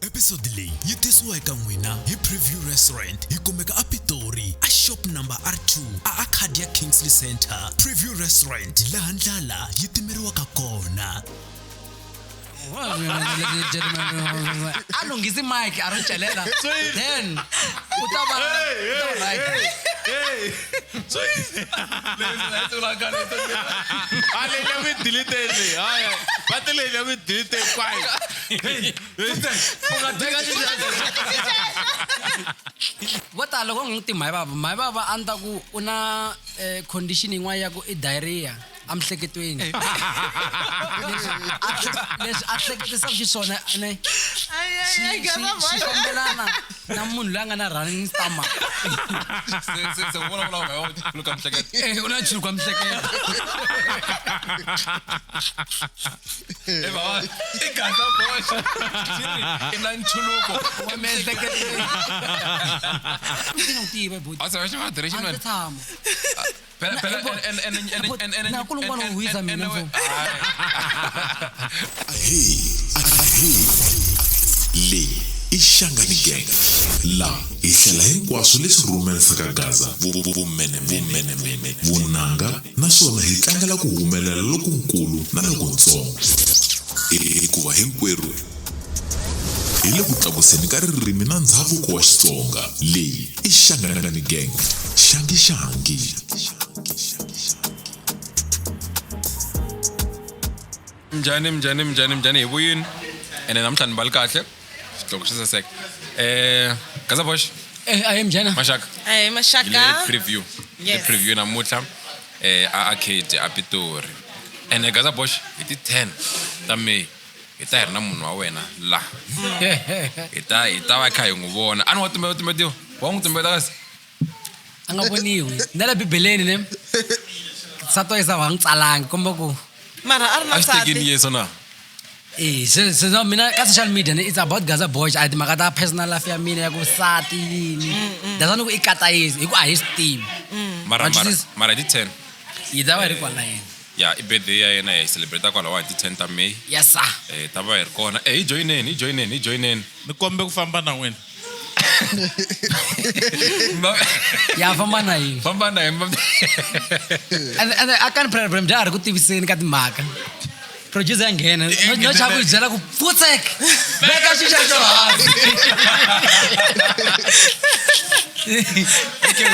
Episode leyi yi tisiwa eka n'wina hi Preview Restaurant yi kumeka a Pitori a shop number R2 a Arcadia Kingsley Center. Preview Restaurant laha ndlala yi timeriwaka kona. A lunghisi mic a ri celela then u ta va right. A leyi le ku yi delete-ni leyi. Hayi, va te leyi le ku yi delete hinkwayo. Vo tala loko n'wi ti mhayivava mhayivava a ni ta ku u na condition yin'wana ya ku i diarrhea emiehleketweni leswi a hleketisaka xiswona ne swi fambelana na munhu loyi a nga na running stomach. Se vulavula mhaka ya chuluka miehleketo. Eh, u na chuluka miehleketo. Eh, baba, i Gaza Boxa. Xi ri, i na nchuluko wa miehleketweni. Ndzi nga n'wi tivi buti. A se va xi va direction A ndzi tshama. Phela phela and Na kulungwana u huhisa mina mfo. Ahee, ahee. Leyi i Shangani Gang. La hi hlela hinkwaswo leswi rhumerisaka Gaza vumenemene, vunanga naswona hi tlangela ku humelela lokunkulu na lokuntsongo. Hikuva hinkwerhu hi le ku tlakuseni ka ririmi na ndzhavuko wa Xitsonga. Leyi i Shangani Gang. Xangi xangi. Njhani njhani njhani njhani hi vuyini ene namuntlha ni mbali kahle xidloko xi saseka Gaza Bosh. Eh, ahe mjana. Maxaka. Ahe Hi maxaka. le preview. Hi le Yes. preview namuntlha a arcade a Pitori. Ene Gaza Bosh hi ti 10 ta May hi ta hi ri na munhu wa wena la. Hi ta va kha hi n'wi vona. A ni wa tumbeta tumbetiwa. Wa n'wi tumbeta kasi. A nga voniwi. Na le Bibeleni ne. Nsati wa Yesu a va n'wi tsalangi komba ku Mara a ri na A xi tekini nsati. Yesu na. Eh, se no, mina ka social media ne it's about Gaza Boys a timhaka ta personal life ya mina ya ku sati yini. That's why ni ku i kata Yesu hi ku a hi swi tivi. Mara Wa mara twisisa? mara hi ti 10. Yi ta va yi ri kwala yena. Ya i birthday ya yena hi celebrate kwalaho hi ti 10 ta May. Yes sir. Ta va hi ri kona. Hi joineni, hi joineni, hi joineni. Ni kombe ku famba na n'wina. Ya famba na yini. Famba na yini. And a ka ni problem dya ha ri ku tiviseni ka timhaka. Producer ya nghena. No chava ku byela ku pfutsek. Veka xi xexo hansi.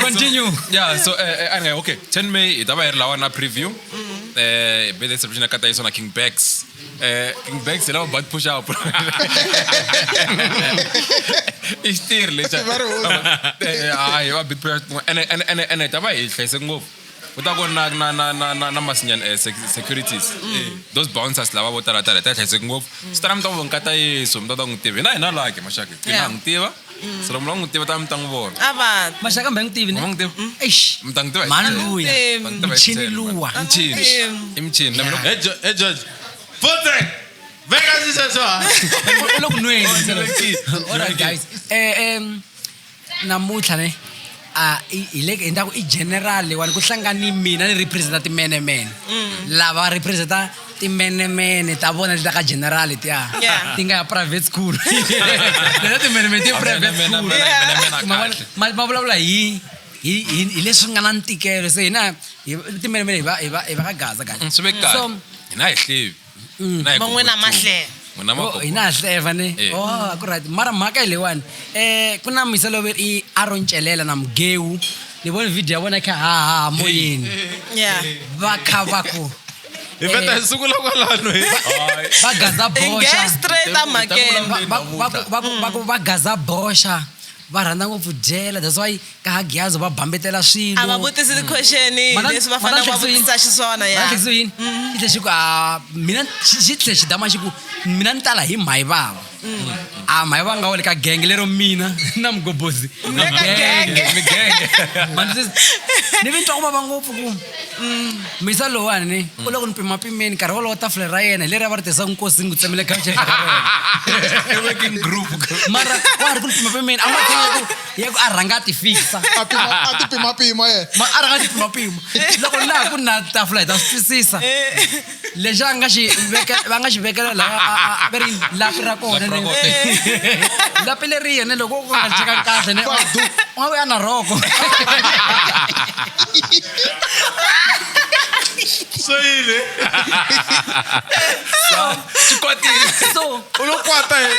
Continue. Yeah, so anyway, okay. 10 May hi ta va hi ri lawa na preview. Birthday celebration ya Kata Yesu na King Bags. King Bags hi lava bat push up. I xitirhi lexi. Va ri hosi. Hayi va bit push up. Ene hi ta va hi hlayiseke ngopfu. Ku ta ku na na na na na na masinyana securities. Those bouncers lava vo tala tala hi ta hi hlayiseke ngopfu. Swi ta na mi ta n'wi Kata Yesu mi ta ta n'wi tiva. Hina hi na lucky maxaka. Hina ha n'wi tiva. Se loko mi lava n'wi tiva ta mi ta n'wi vona. A va. Maxaka mbe n'wi tivi ne? Ma n'wi tiva? Eish. Mi ta n'wi tiva hi Mhani tlhelo. luya. Mi ta n'wi tiva hi Mchini tlhelo, luwa. mhani. Mchini. I mchini. Na mina Hey, hey George. Pfutsek. Veka xi xexo hansi. U le ku nweni. All right guys. Namuntlha ne a hi le hi ku i general leyiwani ku hlangani mina ni representa timenemene. Lava representa timenemene ta vona leti ta ka general letiya. Yeah. Ti nga ya private school. Leta timenemene ti private Mene, school. mene, mene, mene, Ma vona, kahle. ma vulavula hi leswi nga na ntikelo se hina hi timenemene hi va ka Gaza guys. Swi ve kahle. So Hina hi hlevi. Hina hi Van'wina kokotiwa. ma hleva. N'wina ma Oh, kokotiwa. hina ha hleva ne. Eh. Oh, ku right. Mara mhaka hi leyiwani. Ku na misa loyi i Aaron Celela na Mgewu. Ni vone video ya vona kha ha ha moyeni. Yeah. Va kha va ku Hi veta hi sungula kwalano hi. va Gaza Hi Boxa. nghena straight emhakeni. Va ku va Gaza Boxa. Va rhandza ngopfu dyela that's why ka ha Giyazo va bambetela swilo. A va vutisi ti-question leswi va faneleke va vutisa xiswona ya. Tlhekisi yini? Xi tlhe xi ku a mina xi tlhe xi dama xi ku mina ni tala hi mhayivava. A mhayivava nga wele ka genge lero mina na mgobozi. Le ka genge. Migenge. Ni vi ni twa ku vava ngopfu ku misa lowani ni u le ku ni pimapimeni nkarhi wolowo tafula ra yena hi leri a va ri tirhisaka nkosi ni ku tsemele couch ra rona. I working group. Mara wa ha ri ku ni pimapimeni a ma tshemba ku Ya ku a rhanga a ti fixa. A pima a ti pimapima yena. Ma a rhanga a ti pimapima. Loko laha ku na tafula hi ta swi twisisa. Lexi a nga xi veke va nga xi vekela laha a va ri lapi ra kona Lapi ra kona. Lapi leri yena loko u nga cheka kahle ne u nga vuya na rhoko. Swi yini? Swi kwatile. So U lo kwata yena.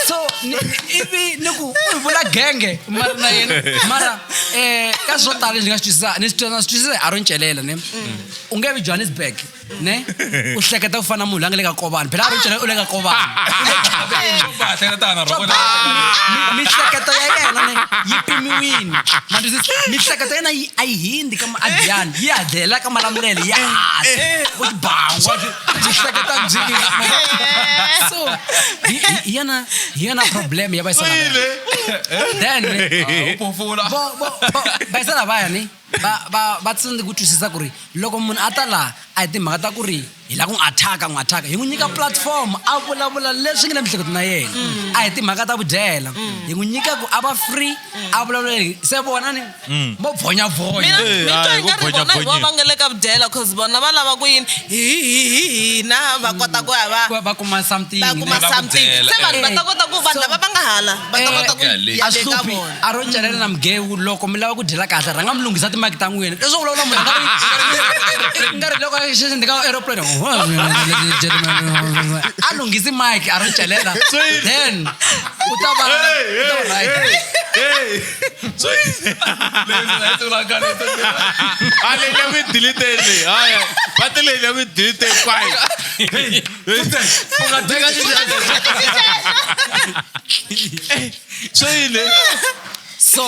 So ivi ni ku u hi vula genge mara na yena mara ka swo tala leswi nga swi twisisa ni swi twisisa swi twisisa a ro ncelela ne u nge vi Johannesburg ne u hleketa ku fana na munhu loyi a nga le ka Kovani phela a ro ncelela u le ka Kovani. Mihleketo ya yena ne yi pimiwini ma twisisa mihleketo ya yena yi a yi hindi ka Adrian yi hadlela ka Malamulele ya hasi ku tibangwa mihleketa byi so hi yena problem ya vayisana then vayisana vaya ni va tsundzi ku twisisa ku ri loko munhu a ta laha a hi timhaka ta ku ri hi lava ku n'wi attack-a n'wi attack-a hi n'wi nyika platform a vulavula leswi nga le miehleketweni na yena a hi timhaka ta vudyela hi n'wi nyika ku a va free a vulavula se vona ni mo bvonyabvonya. Mina Eh, ni twa hayi, i nga ri vo vona hi vona bvonyabvonyiwa. va nga le ka vudyela cause vona va lava ku yini hi hina va kota ku ya va Ku va kuma something va kuma Va ku something byela, se vanhu va ta kota ku vanhu So- lava va nga hala va ta kota ku Ya le. ya a le swi ka hluphi vona. a ro celela na mgewu loko mi lava ku dyela kahle rhanga mi lunghisa timaki ta n'wina leswo vulavula munhu nga ri loko xexi ndi ka aeroplane a lunghisi mike a ro celela then u ta va u ta va right. A leyi ya ku delete leyi. Hayi. Va te leyi ya ku delete hinkwayo. Swi yini? So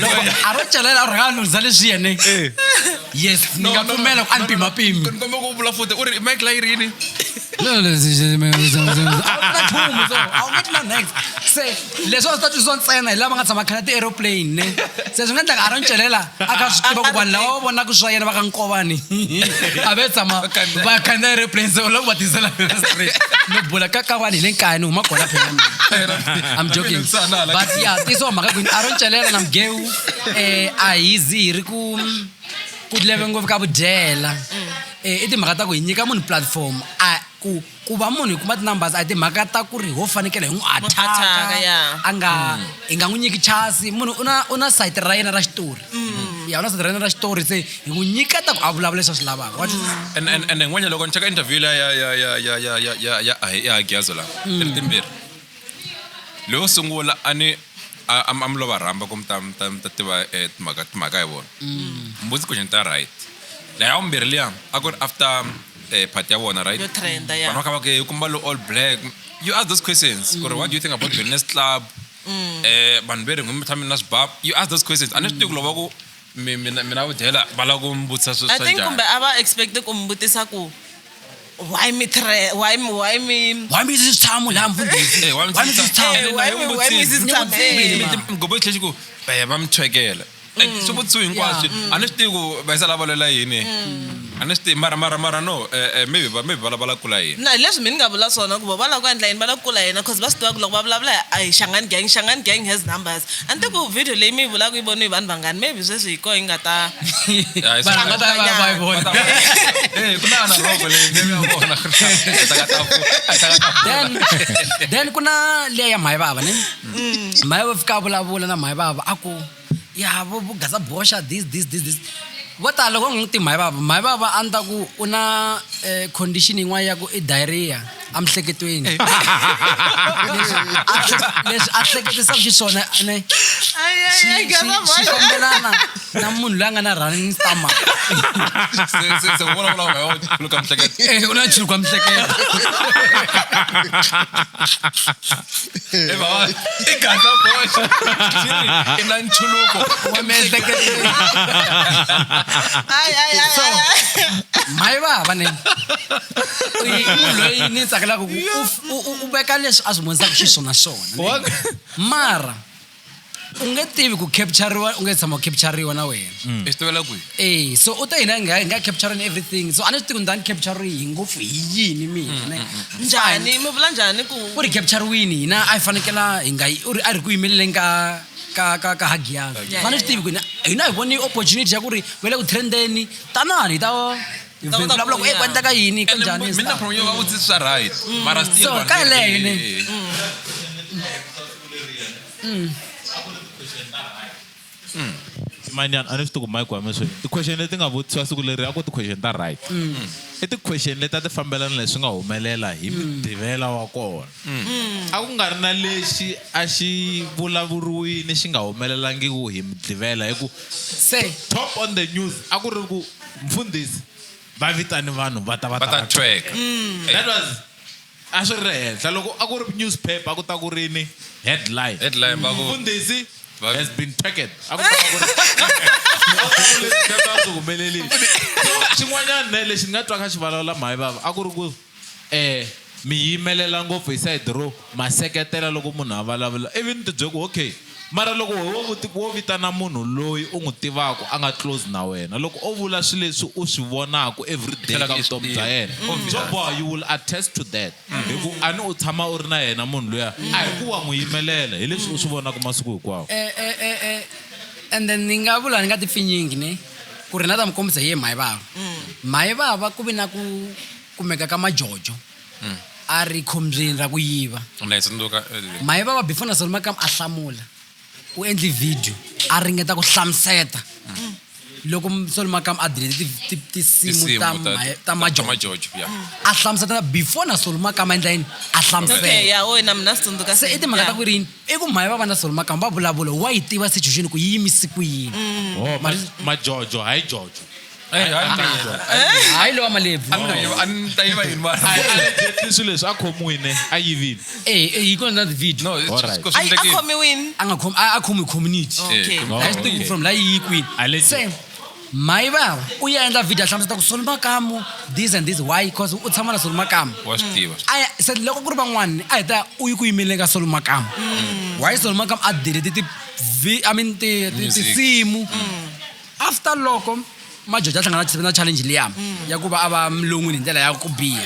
loko a ro celela a rhanga a lunghisa leswi yene yes ni nga pfumela ku a ni pimapimi. Ni komba ku vula futhi u ri mike la yi ri yini? Nchumu so a wu nge ti na next se leswi a swi ta twisisiwa ntsena hi lava nga tshama khale ti-aeroplane ne se swi nga endleka a ro ncelela a kha swi tiva ku vanhu lava va vonaka swa yena va ka nkovani a ve tshama va khandziya aeroplane se u lava ku va tisela straight no bula ka kavani hi le nkaya ni huma kona phela mina. I'm joking but yeah tisiwa mhaka ku a ro ncelela na mgewu a hi zi hi ri ku leve ngopfu ka vudyela i timhaka ta ku hi nyika munhu platform a ku va munhu hi kuma ti-numbers a hi timhaka ta ku ri ho fanekele hi n'wi Attack-a, attack-a yeah. a nga hi nga n'wi nyiki chance munhu u na site ra yena ra xitori ya u na site ra yena ra xitori se hi n'wi nyiketa ku a vulavula leswi a swi lavaka. Wa twisisa? And n'wenya loko ni cheka interview liya ya Giyazo la ti ri timbirhi leyo sungula a ni a mi lo va rhamba ku mi ta tiva timhaka hi vona mbuzi question ta right leya ya vumbirhi liya a ku ri after party ya vona right Yo trenda, yeah. vanhu va kha va ku hi kumba lo all black you ask those questions ku ri what do you think about Billionaires Club vanhu ve ri n'wi mi tshame na swibamu you ask those questions a ni swi tivi ku loko va ku mina vudyela va lava ku mi vutisa swilo I swa think njhani kumbe a va expect ku mi vutisa ku why mi why mi why mi Why mi switshamo laha mfundhisi? Eh, why mi Why mi switshamo? Eh, Why why mi Ni vutisile, ma. Mgobo yi tlhela xi ku va mi tshwekela swi vutisiwe hinkwaswo a ni swi tivi ku va yisa lava lwela yini a ni swi tivi mara no maybe maybe va lava la kula yini Na hi leswi mi ni nga vula swona ku vo va lava ku endla yini va lava ku kula yena cause va swi tiva ku loko va vulavula a hi Shangani Gang Shangani Gang has numbers a ni tivi ku video leyi mi yi vulaka yi voniwe hi vanhu vangani maybe sweswi hi koho yi nga ta Yeah, it's Vanhu va ta va yi vona. Eh, ku na na roko leyi maybe ya vona Then ku na liya ya mhayivava ne mhayivava fika a vulavula na mhayivava a ku ya vo gaza boxa this this this this vo tala loko n'wi ti mhayivava mhayivava a ni ta ku u na condition yin'wana ya ku i diarrhea emiehleketweni leswi a hleketisaka xiswona ne swi fambelana na munhu loyi a nga na running stomach. Se u vulavula mhaka ya ku chuluka miehleketo. Eh, u na nchuluko wa miehleketo. Eh, baba, i gaza boxa xi ri i na nchuluko wa miehleketo. Ay, ay, ay, So, ay, ay. mhayivava ne i munhu loyi ni tsakelaka ku u veka leswi a swi vonisaka xiswona swona ne. Mara U nge tivi ku capturiwa, u nge tshama u capturiwa na wena. I swi tivela kwihi? Eh, so u ta hina hi nga capturing everything, so a ni swi tivi ku ndani capture hi ngopfu hi yini mina, ne? Njhani mi vula njhani ku U ri capturiwini hina, a hi fanekela hi nga u ri a ri ku yimeleleni ka Hagiyazi. A ni swi tivi ku hina hi voni opportunity ya ku ri va le ku trendeni, tanani hi ta hi Ta kota vulavula ku ku e ku endleka yini ka Ene njhani. mina Stuff. from yo va vutisi swa right, mara still So, vanhu ka yeleyo ne. Manyana a ni swi tivi ku mike wa mina sweswi. Ti-question leti nga vutisiwa siku leri a ku ti-question ta right. I ti-question leti a ti fambelana leswi nga humelela hi Mugqivela wa kona. A ku nga ri na lexi a xi vulavuriwini xi nga humelelangiku hi Mugqivela, hi ku Se top on the news a ku ri ku mfundhisi va vitani vanhu va ta va va ta tweka. That was a swi ri henhla loko a ku ri newspaper, a ku ta ku ri ni headline. Headline va ku Mfundhisi has been targeted. A ku ta va ku ri leswi nga ta swi humelelile. So, xin'wanyana ne lexi ni nga twaka xi vulavula mhayi vava a ku ri ku mi yimelela ngopfu hi side ro ma seketela loko munhu a vulavula, ivi ni ti byela ku okay, mara loko wo vitana munhu loyi u n'wi tivaka a nga close na wena, loko o vula swilo leswi u swi vonaka everyday Tlhela ka i swi vutomi bya tiva. yena, swo boha you will attest to that, hi ku a ni u tshama u ri na yena munhu luya, a hi ku wa n'wi yimelela hi leswi u swi vonaka masiku hinkwawo. And then ni nga vula ni nga ti pfinyingi ne ku ri na ta mi kombisa hi ye mhayi vava. Mhayi vava ku vi na ku kumeka ka majojo a ri khombyeni ra ku yiva. Na yi tsundzuka. Mhayi vava before na Solomon a hlamula, u endli video a ringeta ku hlamuseta loko Solomon a delete tinsimu ta ta majojo. Majojo, ya. A hlamuseta before na Solomon a endla yini, a hlamusela. Okay, ya wena mina swi tsundzuka. Se i timhaka ta ku ri yini? I ku mhayi vava na Solomon va vulavula, wa yi tiva situation ku yi yimise ku yini. Oh, majojo hayi jojo. Hayi lowa malebvu. A ni ta yiva yini mara? Allegedly swilo leswi a khomiwile a yivile. Eh, yi kona na video. No, it's Alright. just a khomiwini? A nga khomi, a khomi community. Okay. Oh, A swi tivi okay. from la yi kwini. Allegedly. Se mhayi vava u ya endla video a hlamusela ku Solly Makamu this and this, why? Cause u tshama na Solly Makamu. Wa swi tiva. A ya se loko ku ri van'wani a hi ta u yi ku yimeleni ka Solly Makamu, why Solly Makamu a delete ti I mean ti Music. tinsimu after loko majojo a hlangana na challenge liya ya ku va a va mulongwini hi ndlela ya ku biha,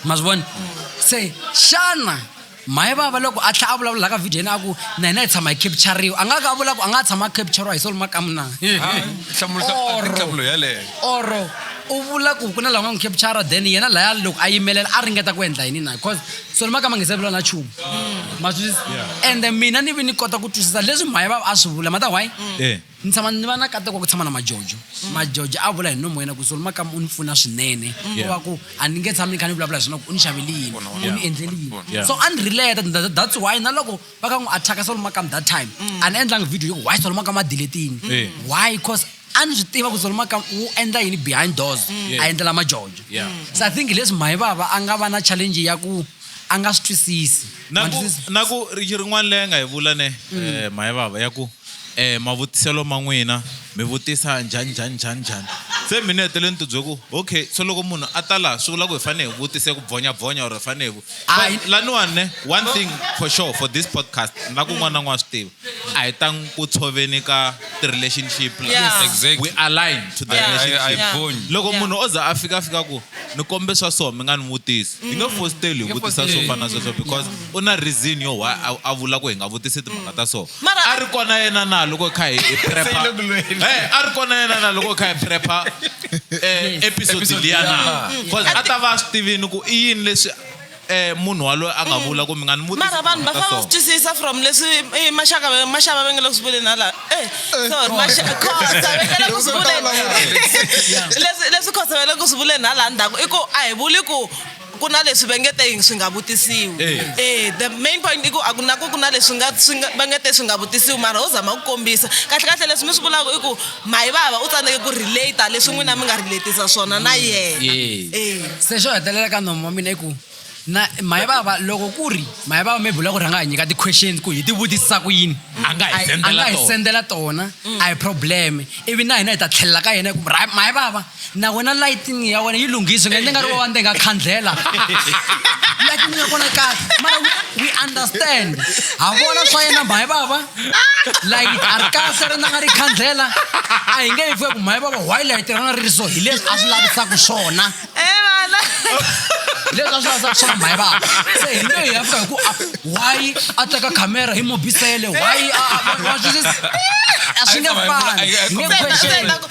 ma swi vona? Se xana mhayi vava loko a tlhela a vulavula la ka video yena a ku na hina hi tshama hi capturiwa, a nga ka a vula ku a nga tshama a capturiwa hi Solly Makamu na? Nhlamulo yeleyo. Oro u vula ku ku na lava nga n'wi capture, then yena laya loko a yimelela a ringeta ku endla yini na? Cause Solly Makamu a nge se vula na nchumu, ma swi twisisa? Ende mina ni vi ni kota ku twisisa leswi mhayi vava a swi vula mata why. Ni tshama ni va na kateko wa ku tshama na majojo. Majojo a vula hi nomu wa yena ku Solly Makamu u ni pfuna swinene, ku va ku a ni nge tshami ni kha ni vulavula hi swona ku u ni xavele yini, u ni endleli yini. So a ni relate. That's why na loko va ka n'wi attack Solly Makamu that time, a ni endlangi video yo ku why Solly Makamu a deletini. Why? Cause a ni swi tiva ku Solly Makamu wu endla yini behind doors, a endlela majojo. So I think leswi mhayi vava a nga va na challenge ya ku a nga swi twisisi. Na Ma ku twisisa? Na ku rin'wana leyi a nga yi vula ne mhayi vava ya ku mavutiselo ma n'wina mi vutisa njhani njhani njhani njhani, se mina heteleni ti bye ku okay, so loko munhu a ta laha swi vula ku hi fanele hi vutise ku bvonyabvonya or hi fanele hi Hayi. But laniwani ne, one thing for sure for this podcast na ku n'wana na n'wana swi tiva, a hi tangi ku tshoveni ka ti-relationship la. Yeah. Exactly. We align to the Yeah. A hi relationship. bonyi. Loko Yeah. munhu o za a fika ku ni kombe swa so, mi nga ni vutisi, hi nge fositeli hi vutisa swo fana na sweswo, because u na reason yo why a vula ku hi nga vutisi timhaka ta so. Mara- A ri kona yena na loko hi kha hi prepa. A ri kona yena na loko hi kha hi prepa episode liya na, cause a ta va a swi tivini ku i yini leswi munhu waloye a nga vula ku mi nga ni vutisi Mara vanhu va timhaka ta fanele va so. swi twisisa from leswi maxaka maxava va nge le ku swi vuleni hala, sorry, Khosa va nge le ku swi vuleni, leswi Khosa va le ku swi vuleni hala ndzhaku, i ku a hi vuli ku ku na leswi va nge te swi nga vutisiwi. The main point i ku a ku na ku na leswi nga va nge te swi nga vutisiwi, mara ho zama ku kombisa kahle kahle leswi mi swi vulaka i ku mhayi vava u tsandzeke ku relate leswi n'wina mi nga relatisa swona na yena. Se xo hetelela ka nomu wa mina i ku Na maye baba loko ku ri maye baba maybe u lava ku rhanga hi nyika ti-questions ku hi ti vutisa ku yini. A nga hi sendela A nga hi tona. sendela tona, a hi problem. Ivi na hina hi ta tlhelela ka yena hi ku maye baba na wena lighting ya wena yi lunghisi nga endli nga ri wa ndzeni ka khandlela. Lighting ya kona yi kahle mara we understand. Ha vona swa yena maye baba light a ri kahle ri na nga ri khandlela. A hi nge yi fika ku maye baba why light ra ri ri so hi leswi a swi lavisaka swona. Eh, vana. Leswi a swi lavisaka swona maye baba. Se hi nge hi ya fika hi ku why a teka camera hi mobisele why a wa twisisa? A swi nge fani. Hi nge question. Se hi ta ku,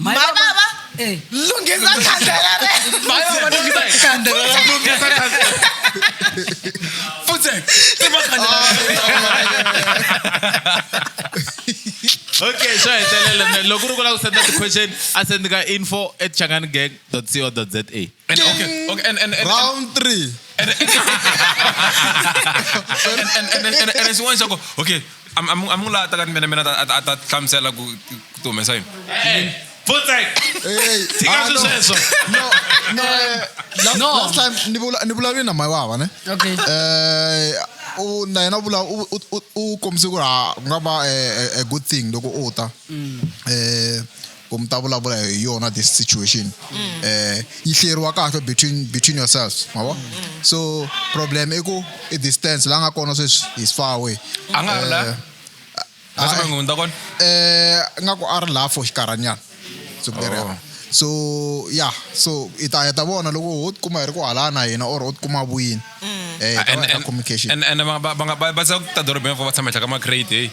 Maye Maye baba, baba, eh. lunghisa khandlela re. Maye baba lunghisa khandlela. Futsek, tima khandlela. Okay, xo hetelela ne loko ri ku lava ku senda ti-question a send ka info@changanigang.co.za. And okay, okay, and Round 3. And xin'wana xa ku okay, I'm n'wi lata ka mina mina a ta hlamusela ku ti humesa yini. Eh, Futsek. Hey, Tshika ah, no. sweswo. No, no, No. last time ni vulavule na maye wava ne. Okay. U na yena vula u kombise ku ha ku nga va a good thing loko u ta. Ku mi ta vulavula hi yona this situation. Yi hleriwa kahle between yourselves, ma vo? So problem i ku i distance la nga kona sweswi is far away. A nga ri la? A swi nga hundza kona? Nga ku a ri la for xinkarhanyana. So ku leri. Oh. So yeah, so i ta ta vona loko ho tikuma hi ri ku hala na hina or ho tikuma vuyini. Ta va na communication. And va tsaka ku ta dorobeni va tshama henhla ka ma-crate, hey.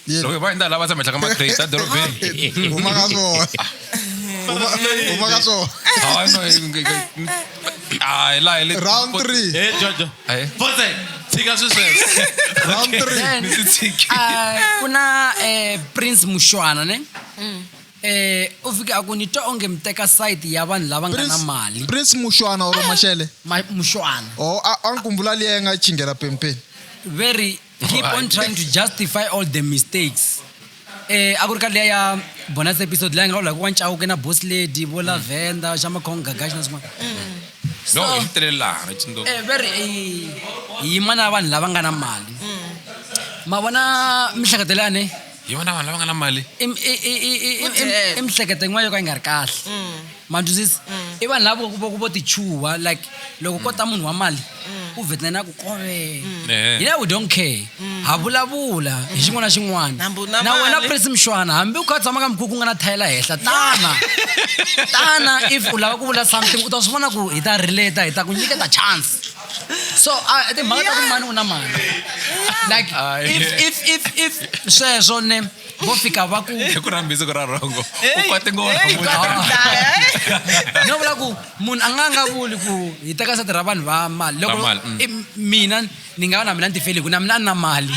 Yeah. Loko va endla la va tshama henhla ka ma-crate ta dorobeni. Huma ka swona. Huma ka swona. Hayi, no, hi laha hi le Round 3. Eh, Jojo. Eh. Futsek, tshika sweswo. Round 3. Then, Ni swi tshiki. ku na Prince Mushwana ne? U fike a ku ni twa onge mi teka side ya vanhu lava nga na mali. Prince Mushwana or Mashele? Mushwana. Oh, a ni kumbula liya nga chingela pempeni. Very keep on trying to justify all the mistakes. A ku ri ka liya ya bonus episode leyi nga vula ku wa Chauke na Boss Lady vo Lavender xa Makhongo Gagashi na swin'wana. No, So, hi telele laha, ri tsundzuka. very, hi yima na vanhu lava nga na mali. Ma vona mihleketo liya ne? Hi vona vanhu lava nga na mali. I mihleketo yin'wana yo ka yi nga ri kahle. Ma twisisa? I vanhu lava vo ti chuha like loko ko ta munhu wa mali u vheta na ku kove. Hina we don't care. Ha vulavula hi xin'wana na xin'wana. Hambi u na Na wena mali. Prince Mushwana hambi u kha u tshama ka mkhukhu u nga na thayela henhla tana. Tana if u lava ku vula something u ta swi vona ku hi ta relate hi ta ku nyiketa chance. So timhaka ta ku mani u na mali. Like if sweswo ne vo fika va ku Hi ku rhambisa ku ra rhongo. U kwate ngopfu. Hey, kwate ku dlaya, hey. No vula ku munhu a nga nga vuli ku hi teka sati ra vanhu va mali. Loko Va mali. Mina ni nga va na mina ni tifeli ku na mina a ni na mali.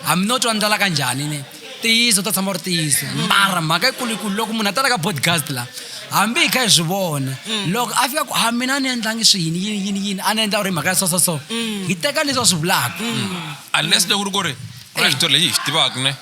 Hambi no twa ndlala ka njhani ne. Ntiyiso ta tshama wu ri ntiyiso. Mara mhaka yikulu i ku loko munhu a tala ka podcast la hambi hi kha hi swi vona loko a fika ku ha mina a ni endlangi swi yini yini yini yini a ni endla u ri mhaka ya so so so hi teka leswi a swi vulaka. Unless loko ku ri ku ri ku na xitori lexi hi xi tivaka ne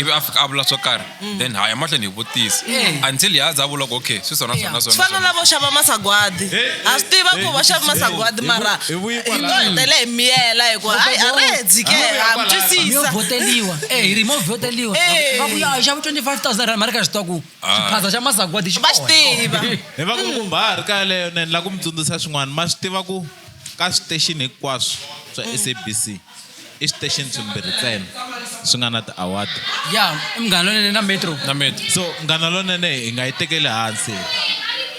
ivi a fika a vula swo karhi then ha ya mahlweni hi vutisa until ya za a vula ku okay swi sona sona Swi sona fana na lavo xava masagwadi. Ha swi tiva ku va xava masagwadi mara hi vuyi hi kwalano. to hetelela hi miyela hikuva hayi a ri dyi ke, ha mi Mi yo twisisa. vhoteliwa. Hi ri mo vhoteliwa. Va ku ya xava 25,000 rand mara ka swi tiva ku xiphaza xa masagwadi xi Va swi kona. tiva. Hi va ku kumba ha ri ka yaleyo ne ni lava ku mi tsundzuxa swin'wana. Ma swi tiva ku ka switexini hinkwaswo swa SABC i switexini swimbirhi ntsena swi nga na ti-award. Ya, i Munghana Lonene na Metro. Na Metro. So Munghana Lonene hi nga yi tekeli hansi.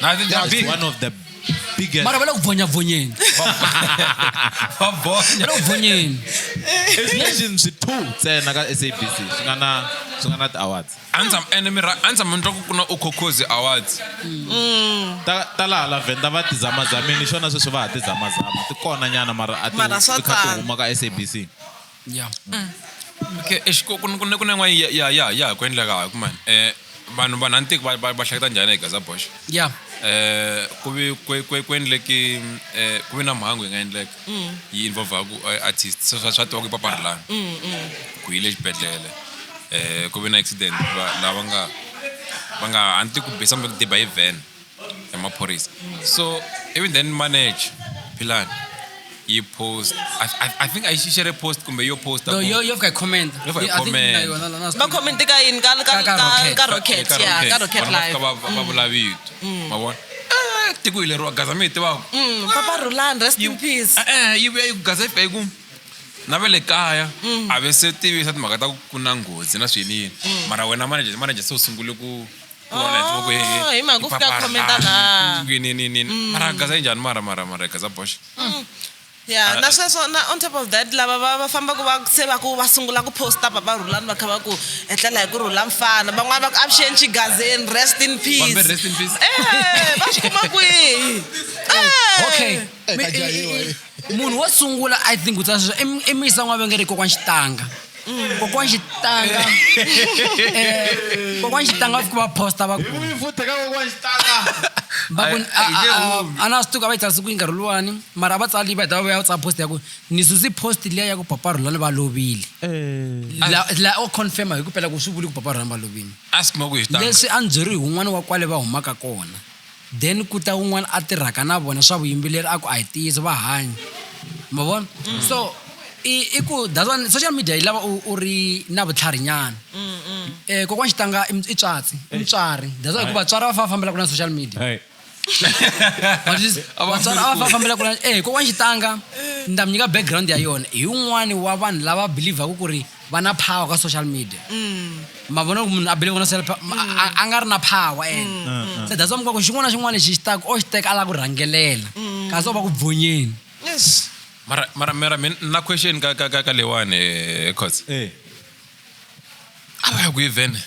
Na ti It's big. one of the biggest. Mara va le ku vhonyavhonyeni. Va vhonya. Va le ku vhonyeni. I switexini swi 2 ntsena ka SABC swi nga na ti-awards. A ni tshama ene mira a ni tshama ni twa ku ku na Ukhokhozi Awards. Ta laha la Venda va ti zamazamini xona sweswi va ha ti zamazama. Ti kona nyana mara a ti Mara swa ti kha ti tsana. huma ka SABC. Yeah. Okay, ku na yin'wana ya ku endleka ku mani. Vanhu vanhu a ni tivi va hleketa njhani hi Gaza Bosch. Yeah. Ku vi ku endleki, ku vi na mhangu yi nga endleka. Yi involve-aku, artist. So swa tiviwa ku i Papa Rhulani. Ku yile exibedhlele. Ku vi na accident lava va nga a ni tivi ku bisa kumbe ku diba hi van ya maphorisa. So even then manage Philani. Yi post I think a yi share post kumbe yo posta No, ku- yo yo fika hi comment. Yo fika hi I think comment. na yona la na Va comment ka yini ka ka Ka- ka ka Rocket. ka Rocket, Ka yeah, ka Rocket Vanhu va Live. fika va vula vito ma vona. Tiko hi leriwa Gaza mi hi tivaka. Papa Rhulani, rest in peace. Yi vuya yi ku Gaza yi fika yi ku na va le kaya a ve se tivisa timhaka ta ku ku na nghozi na swiyini yini mara wena manager se u sungule ku ku vona hi ku Oh, hi mhaka ku fika Papa comment-a Rhulani, laha. yini yini yini mara Gaza yi njhani mara mara mara Gaza boxa. Yeah, na sweswo na on top of that lava va fambaka va se va ku va sungula ku posta Papa Rhulani va kha va ku etlela hi ku rhula mfana van'wana va ku avuxeni xigazeni rest in peace. Vanhu va rest in peace. Va swi kuma kwihi? Eh. Okay. Eh, ka jahiwa, eh. Munhu wo sungula I think ku tsala sweswo i muyisa n'wavengere kokwana Xitanga. Kokwana Xitanga. Kokwana Xitanga va fika va posta va ku va ku a na swi tivi ku a va yi tsarisi ku yini nkarhi luwani mara a va tsali va heta va vuya va tsala post ya ku ni susi post liya ya ku Papa Rhulani va lovile. La o confirm hi ku pela ku swi vuli ku Papa Rhulani va lovile. A swi kuma ku hi Xitanga. Leswi a ni byeriwi hi wun'wana wa kwale va humaka kona. Then ku ta wun'wana a tirhaka na vona swa vuyimbeleri a ku a hi ntiyiso va hanya. Ma vona? So i ku that's why social media yi lava u ri na vutlhari nyana. Kokwana Xitanga i tswatsi, i mutswari. That's why hikuva vatswari va fa va fambelaka na social media. Hey. Vatswari a va fa fambelaka na kokwana Xitanga ni ta mi nyika background ya yona. Hi wun'wani wa vanhu lava believe-aka ku ri va na power ka social media. Ma vona ku munhu a believe na self a nga ri na power ene. Se that's why mi ku xin'wana na xin'wana lexi xi taka o xi teka a lava ku rhangelela. Kasi o va ku bvonyeni. Yes. Mara mara mara mina na question ka ka ka ka leyiwani Khosi. A va ya kwihi vhene?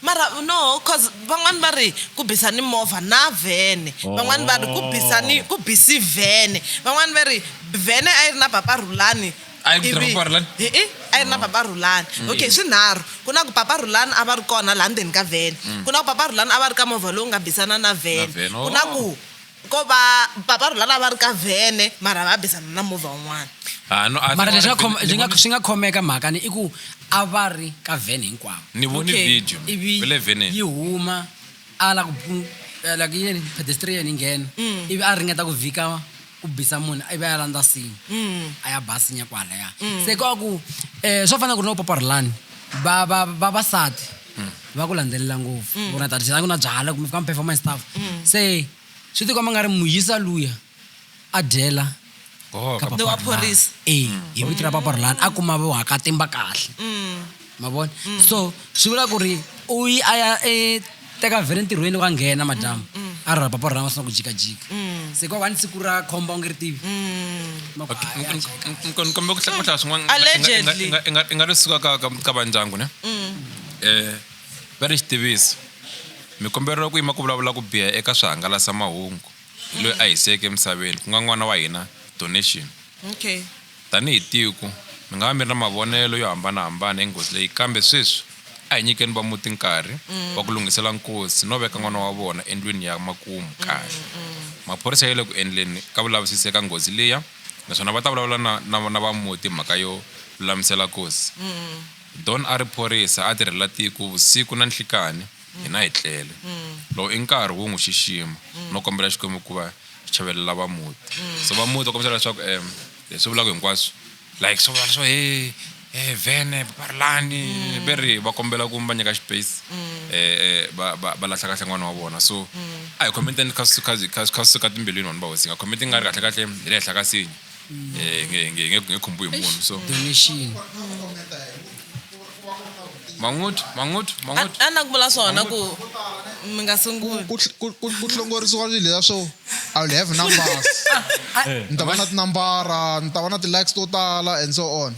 Mara no, cause van'wani va ri ku bisa ni movha na vhene. Van'wani va ri ku bisa ni ku bisi vhene. Van'wani va ri vhene a yi ri na Papa Rhulani. A yi ri na Ivi- Papa Rhulani? E-e, a yi ri na Papa Rhulani. Okay, swinharhu. Ku na ku Papa Rhulani a va ri kona laha ndzeni ka vhene. Ku na ku Papa Rhulani a va ri ka movha lowu nga bisana na vhene. Na vhene, Ku na oh. ku ko va Papa Rhulani a va ri ka vhene mara va bisana na movha wun'wana. Ah, no, I Mara think leswi nga ni vone- swi nga khomeka mhaka ni i ku a va ri ka vhene hinkwavo. Ni vone Okay. video Ivi va le vheneni. yi huma a la ku like yini pedestrian yi nghena. Ivi a ringeta ku vhika ku bisa munhu ivi a ya landza sinya. A ya ba sinya kwalaya. Se ko ku swo fana ku ri no Papa Rhulani va va vavasati va ku landzelela ngopfu. Ku na ta ku na byala kumbe fika performance stuff. Se swi tikomba nga ri muyisa luya a dyela Oh, ka ka Papa Lowa Rhulani. phorisa. Hi vito ra Papa Rhulani a kuma vohakatimba kahle. Ma vona? So swi vula ku ri u yi a ya teka vhene ntirhweni loko a nghena madyambu. A ri ra Papa Rhulani va sungula ku jikajika. Se ko va ni siku ra khombo a wu nge ri tivi. Ma ku, Okay, a ya jika. ni kombe ku hlaya swin'wana. Allegedly. I nga ri suka ka va ndyangu ne? Va ri xitiviso. Mi komberiwa ku yima ku vulavula ku biha eka swihangalasamahungu hi loyi a hiseke emisaveni ku nga n'wana wa hina Donation. Okay. Tanihi tiko mi nga va mi ri na mavonelo yo hambanahambana hi nghozi leyi kambe sweswi a hi nyikeni va muti nkarhi wa ku lunghisela nkosi no veka n'wana wa vona endlwini ya makumu kahle. Maphorisa ya le ku endleni ka vulavisisi eka nghozi liya naswona va ta vulavula na va muti mhaka yo lulamisela nkosi. Don a ri phorisa a tirhela tiko vusiku na nhlikani hina hi tlele. Lowu i nkarhi wo n'wi xixima no kombela Xikwembu ku va xi chavelela va muti. So va muti va kombisa leswaku leswi vulaka hinkwaswo like swo vula swo he vhene Papa Rhulani ve ri va kombela ku va nyika space va lahla kahle n'wana wa vona. So a hi commenteni kha swi suka timbilwini vanhu va hosi nga comment nga ri kahle kahle hi le henhla ka sinya. Nge khumbi hi munhu so Donation. Mangutu, mangutu, mangutu. A na ku vula swona ku mi nga sunguli. Ku hlongorisiwa swilo leswiya swo I will have numbers. Ni ta va na tinambara, ni ta va na ti-likes to tala and so on.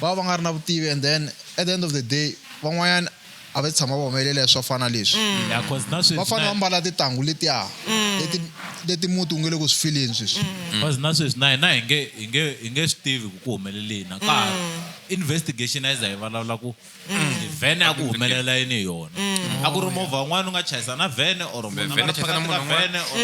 Va va nga ri na vutivi and then at the end of the day van'wanyana a va tshama va humelela hi swo fana leswi. Yeah, cause na sweswi Va fanele na- va mbala tintangu letiya, leti muti wu nge le ku swi fileni sweswi. Cause na sweswi na hina hi nge swi tivi ku ku humelele yini. A ka ha Investigation a yi za yi vulavula ku vhene a ku humelela yini hi yona. A ku ri movha wun'wana u nga chayisa na vhene or munhu a vhene nga ri chayisa na phakathi munhu ka un'wana. vhene or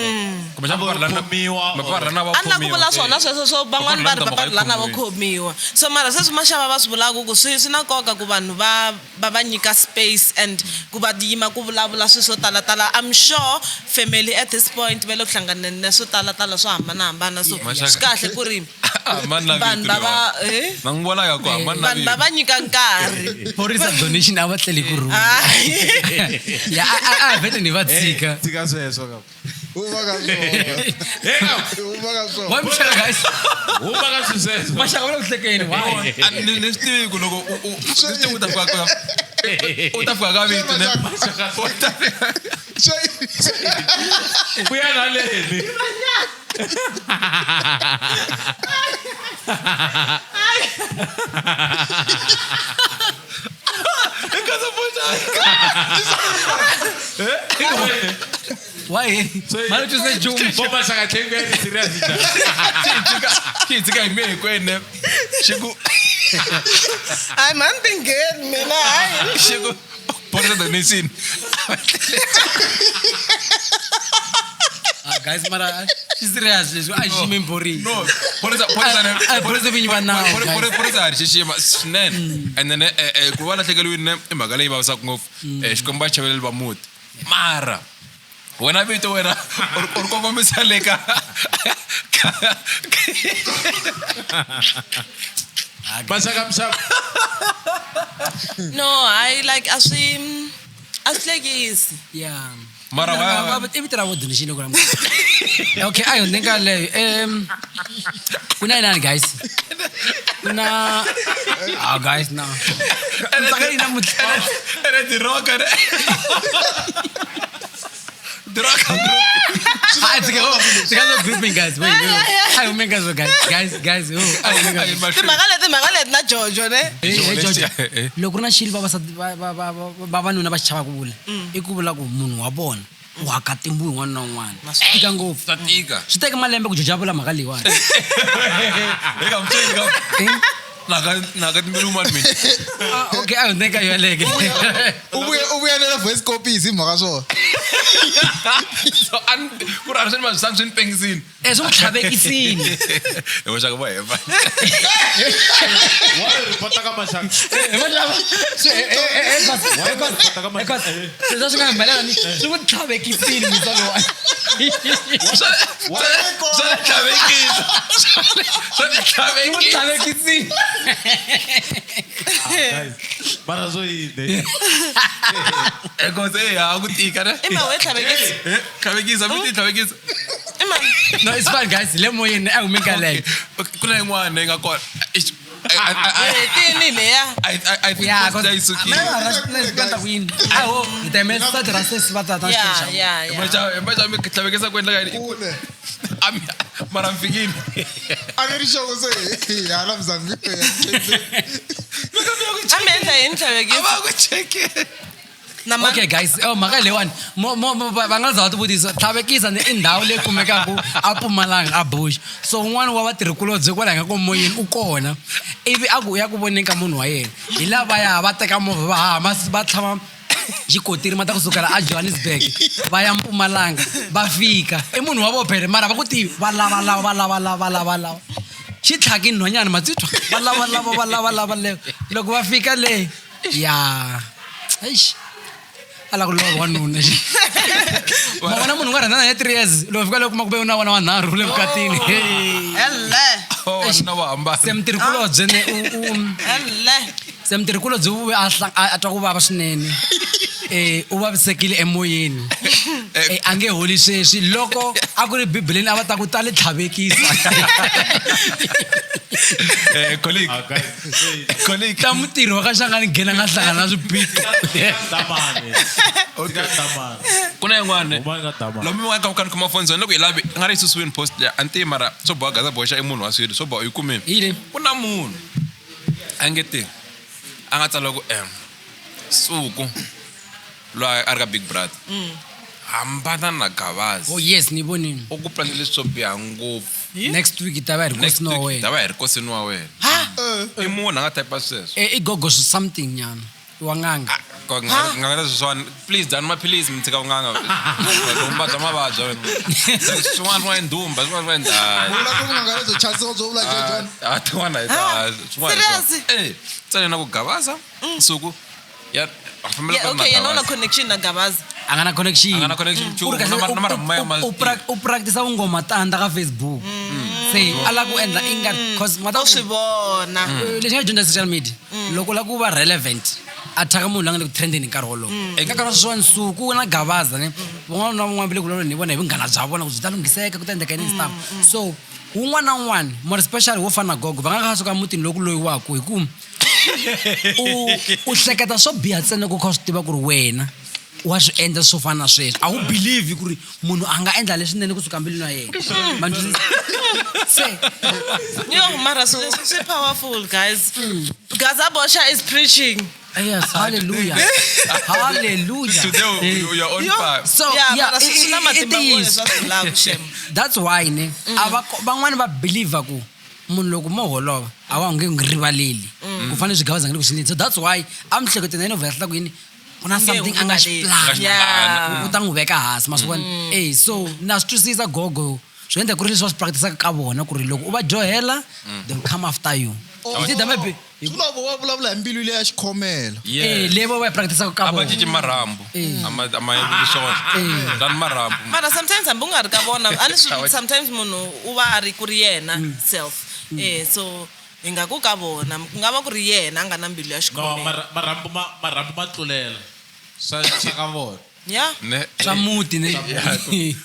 Kumbexana a vo vaparhi lana- khomiwa or- vaparhi lana va A ni la ku khomiwa. vula swona sweswo swo van'wani va ri Vaparhi vaparhi lana vo va khomiwa. khomiwa so mara sweswi maxava va swi vulaka ku swi na nkoka ku vanhu va nyika space and ku va yima ku vulavula swilo swo talatala. I'm sure family at this point va le ku hlanganeni na swo talatala swo hambanahambana, so Maxaka. swi kahle ku ri Ah, mani na vanhu vito va va leyiwani. eh? Na n'wi vona ya ku hambana na vanhu va vito. va nyika nkarhi. Phorisa donation a va tleli ku rhula. Hayi. Ya, a vhete ni va tshika. Tshika sweswo ka. U va ka swona. U va ka swona. Why mixaka guys? Huma ka swilo sweswo. Maxaka va le ku hlekeni why? A ni swi tivi ku loko u swi tivi u ta fika ka u ta fika ka vito ne? U ta fika Vuya na leni. Why? Mali twisisa nchumu. Vo maxaka tlhela ku ya ni serious njhani? Xi hi tshika hi miye hinkwenu ne? Xi ku Hayi mani tingheni mina hayi. Xi ku phorisa donation. Ah, guys, mara xi serious leswi a xi xiximi phorisa. No, phorisa phorisa ne A phorisa vinyi va nawu. Guys. phorisa ha ri xixima swinene and then ku va lahlekeriwile ne i mhaka leyi vavisaka ngopfu. Xikwembu a chaveleli va muti mara wena vito wena u ri kongomisa le ka Maxaka mixava. No, hayi, like a swi hlekisi. Yeah. Mara I vito ra vo donation loko ra Okay, a hi hundzeni ka leyo. Ku na yinani guys? Ku na Ah guys, no. Tsaka yini namuntlha? ene diroka ne diroka Ah, it's okay. Oh, it's okay. Grouping guys. Wait, wait. wait. I humeng guys, guys, guys, guys. Oh, I humeng guys. Timhaka leti na Jojo ne. Hey, hey, George. Eh, eh. Loko ku ri na xilo vavasati vavanuna va xi chavaka ku vula i ku vula ku munhu wa vona u haka timbuyi un'wana na un'wana. Swi tika ngopfu. Swa tika. Swi teke malembe ku George a vula mhaka leyiwani. Eka mtsweli ka naka timbilu mani mina. Ah, okay, a hi hundzeni ka yoleke. U vuyelela voice copies hi mhaka swona. So ku ri a swi ni swi ni pengisini. Eh, swi n'wi tlhavekisini. Hi maxaka va hemba. Wa report ka maxaka. Sweswi swi nga humelela ni swi n'wi tlhavekisini misa lowa. Swa swa tlhavekisa. Swa Swi n'wi tlhavekisa. tlhavekisini. Guys, mara swo yini? Eko se ya ku tika ne. I mhaka yo tlhavekisa. Eh, tlhavekisa mi ti tlhavekisa. I mhaka No, it's fine guys. Le moyeni a humeni ka leyo. Okay, ku na yin'wana leyi nga kona. Eish, hetini leya. I think Yeah, post leyi sukile. Aho, hi ta yimela sati ra sesi va ta ta Ya, xitori xa vona. ya, ya. Maxa mi tlhavekisa ku endleka yini? Kule. Mara mi fikile. A ni ri xoko se hi hala Mozambique. A mi endla yini tlhavekisa? A va ku chekeni. Na mani. Okay guys, oh mhaka leyiwani va nga za va tivutisa tlhavekisa ni i ndhawu leyi kumekaka a Mpumalanga a Bush. So un'wana wa vatirhikulobye kwala hi nga ko moyeni u kona ivi a ku u ya ku voneni ka munhu wa yena hi lavaya va teka movha va haha va tlhava xikotiri ma ta kusukela a Johannesburg va ya Mpumalanga va fika i munhu wa vophele mara va ku tivi va lava lava va lava lava lava lava xi tlhaki nhwanyana ma titwa va lava lava va lava lava leyo loko va fika le ya eish a lava ku lova wanuna ma vona munhu u nga rhandzana na 3 years loko fika le kuma ku ve u na vana vanharhu le vukatini Hele. Oh, wanuna wa hambana. Se mutirhikulobye ne u Hele. se mutirhikulobye u vuye a twa ku vava swinene. U vavisekile emoyeni. A nge holi sweswi loko a ku ri bibeleni a va ta ku ta le tlhavekisa. Colleague. Ah, guys, hey, Colleague. Ta mutirhi wa ka Shangani nghena nga hlangana na swiphiqo. Damani. Okay. Damani. Ku na yin'wana. Huma eka Damani. Lomu mi nga ka khoma phone zone loko hi lavi nga ri yi susiwini post ya a ni tivi mara swo boha gaza boxa i munhu wa swilo swo boha u yi kumile. Yini? Ku na munhu a nge te a nga tsala ku Suku loyi a ri ka Big Brother. Hambana na Gavazi. Oh yes, ni vonile. U ku planele swo biha ngopfu. Next week hi ta va hi ri Next kosini wa week wena. hi ta va hi ri kosini wa wena. Ha! I munhu a nga type sweswo. Eh, i gogo something nyana wa n'anga. Nga sweswiwani please dyani maphilisi mi tshika vun'anga. Loko mi vabya mavabya wena. Swin'wana swa ndhumba, swin'wana swa Vula ku vunanga lebyo chasisa byo vula John. Ah, tin'wana hi ta swin'wana. Serious? Eh, tsale na ku Gabaza nsuku ya a fambela Yeah, ka okay, yena u na Gabaza. connection na Gabaza. A nga na connection. A nga na connection U ri kahle, na marhambu ma ya ma- u practice vungoma tanda ka Facebook. Se a lava ku endla inga cause ma ta U swi vona. Lexi nga dyondza social media loko u lava ku va relevant a thyaka munhu la nga le ku trendeni hi nkarhi wolowo eka nkarhi wa sweswiwani Nsuku na Gabaza ne van'wana na van'wana va le ku vulavuleni hi vona hi vunghana bya vona ku byi ta lunghiseka ku ta endleka yini and stuff so wun'wana na wun'wana more especially wo fana na gogo va nga kha suka mutini loku loyiwaku hi ku u hleketa swo biha ntsena loko u kha u swi tiva ku ri wena wa swi endla swo fana na sweswo a wu believe ku ri munhu a nga endla leswinene kusuka mbilwini ya yena. Ma ni twisisa? Se Yo, mara swilo leswi swi powerful, guys. Gaza Bosha is preaching. Yes, hallelujah, hallelujah. Today you are on Yo. fire. So Yeah, yeah, mara swi na it matimba ngopfu is. leswi a swi vulaka, shem. That's why ne a va van'wani va believe ku munhu loko mo holova a wa nge n'wi rivaleli ku fanele swi Gabaza nge le ku swi endleni. So that's why a miehleketweni ya yena u vhela ku yini ku na Nge something a nga xi n'wi plan Yeah. u ta n'wi veka hansi ma swi vona. Eh, so na swi twisisa gogo swi endla ku ri leswi va swi practice-aka ka vona ku ri loko u va dyohela they'll come after you. It's either maybe Swi vula ku va vulavula hi mbilu leya xikhomela. eh leyi va yi practice-aka ka A va vona. cinci marhambu. A ma endli swona. Dlani marhambu. Mara sometimes hambi u nga ri ka vona a ni swi sometimes munhu u va a ri ku ri yena self. Eh, so hi nga ku ka vona ku nga va ku ri yena a nga na mbilu ya No, xikhomela. marhambu ma marhambu ma tlulela swa swa ka vona. Yeah. Ne. Swa muti ne.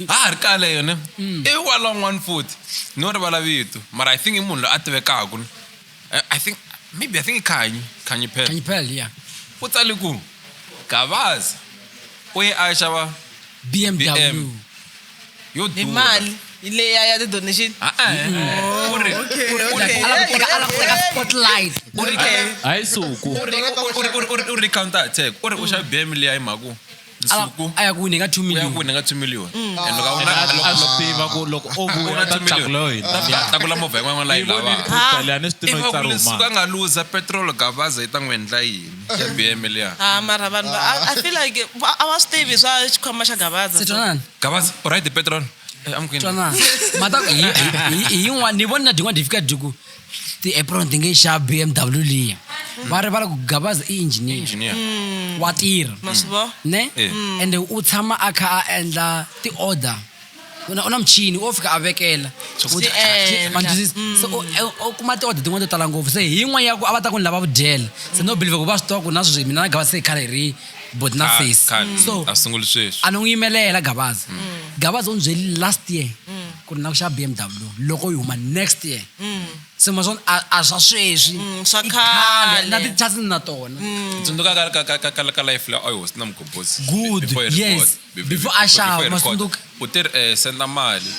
Ha ha ri kale yona. I wala un'wana futhi. No rivala vito. Mara I think i munhu loyi a tivekaka. I think maybe I think i Khanyi, Khanyi Pearl. Khanyi Pearl, yeah. U tsale ku Gabaza u ye a xava BMW. BM. Yo Hi durha. mali leya ya ti-donation. Ah, ah. U ri Like, a lava ku teka a lava ku teka spotlight. u ri Hayi suku. u ri counter attack. U ri u xava BM liya hi mhaka ku Nsuku A ya ku wini ka 2 u ya million. ku wina ka 2 million. And loko a A wina a swi tiva ku loko o vuya una ta 2 million. tlakula hina. Tlakula movha yin'wana la yi Yi vonile lavaka. poster liya ni swi tiva If yi a ku tsariwe Nsuku a mani. nga luza petrol Gabaza yi ta n'wi endla yini ya BM liya. Ah, mara vanhu I feel like a va swi tivi swa xikhwama xa Gabaza. Se twanana. Gabaza u right petrol. Eh, I'm going. Twanana. Mata hi yin'wana ni vona na dyin'wana di fika dyi ku ti-apron ti nge xava BMW liya. Va rivala ku Gabaza i engineer. Engineer. Wa tirha. Ma swi vona? Ne? Eh. Ende u tshama a kha a endla ti-order. U na muchini wo fika a vekela. Swi endla. Ma twisisa? So u kuma ti-order tin'wana to tala ngopfu. Se hi yin'wana ya ku a va ta ku ni lava vudyela. Se no believe ku va swi tiva ku na sweswi mina na Gabaza se hi khale hi ri boti na sesi. So A sunguli sweswi. a ni n'wi yimelela Gabaza. Gabaza u ni byelile last year ku ri na ku xava BMW loko yi huma next year. Se ma swona a swa sweswi. Swa I khale. khale. Na ti-chance ni na tona. Tsundzuka ka life la a yi hosi na Mgobozi. Good, Before he yes. record. Before a xava, Before he record. Masunduka. U te senda mali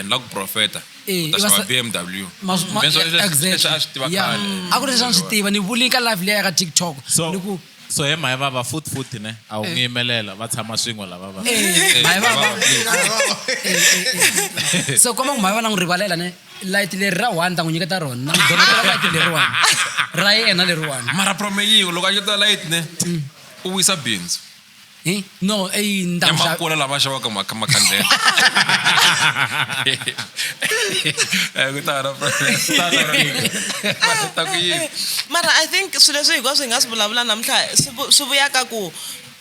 na ku profeta. Eh, U ta i va xava se- BMW. Ma- Leswi exactly. leswi a swi tiva Yeah. khale. A ku ri leswi a ni swi tiva ni vuli ka live liya ya ka TikTok. So Ni ku so he mhayi vava futhi futhi ne a wu n'wi yimelela va tshama swin'we lava va. eh, mhayi vava. So komba ku mhayi va na n'wi rivalela ne light leri ra one ta n'wi nyiketa rona na n'wi donetela light leriwani ra yena leriwani. Mara prome yiwe loko a nyiketa light ne u wisa bindzu. Eh? No, eh, ni ta Ya n'wi xava- makula lama xavaka makhandlela. Eh, ku ta na Ta ku yini? Mara I think swilo leswi hinkwaswo hi nga swi vulavula namuntlha swi vuya ka ku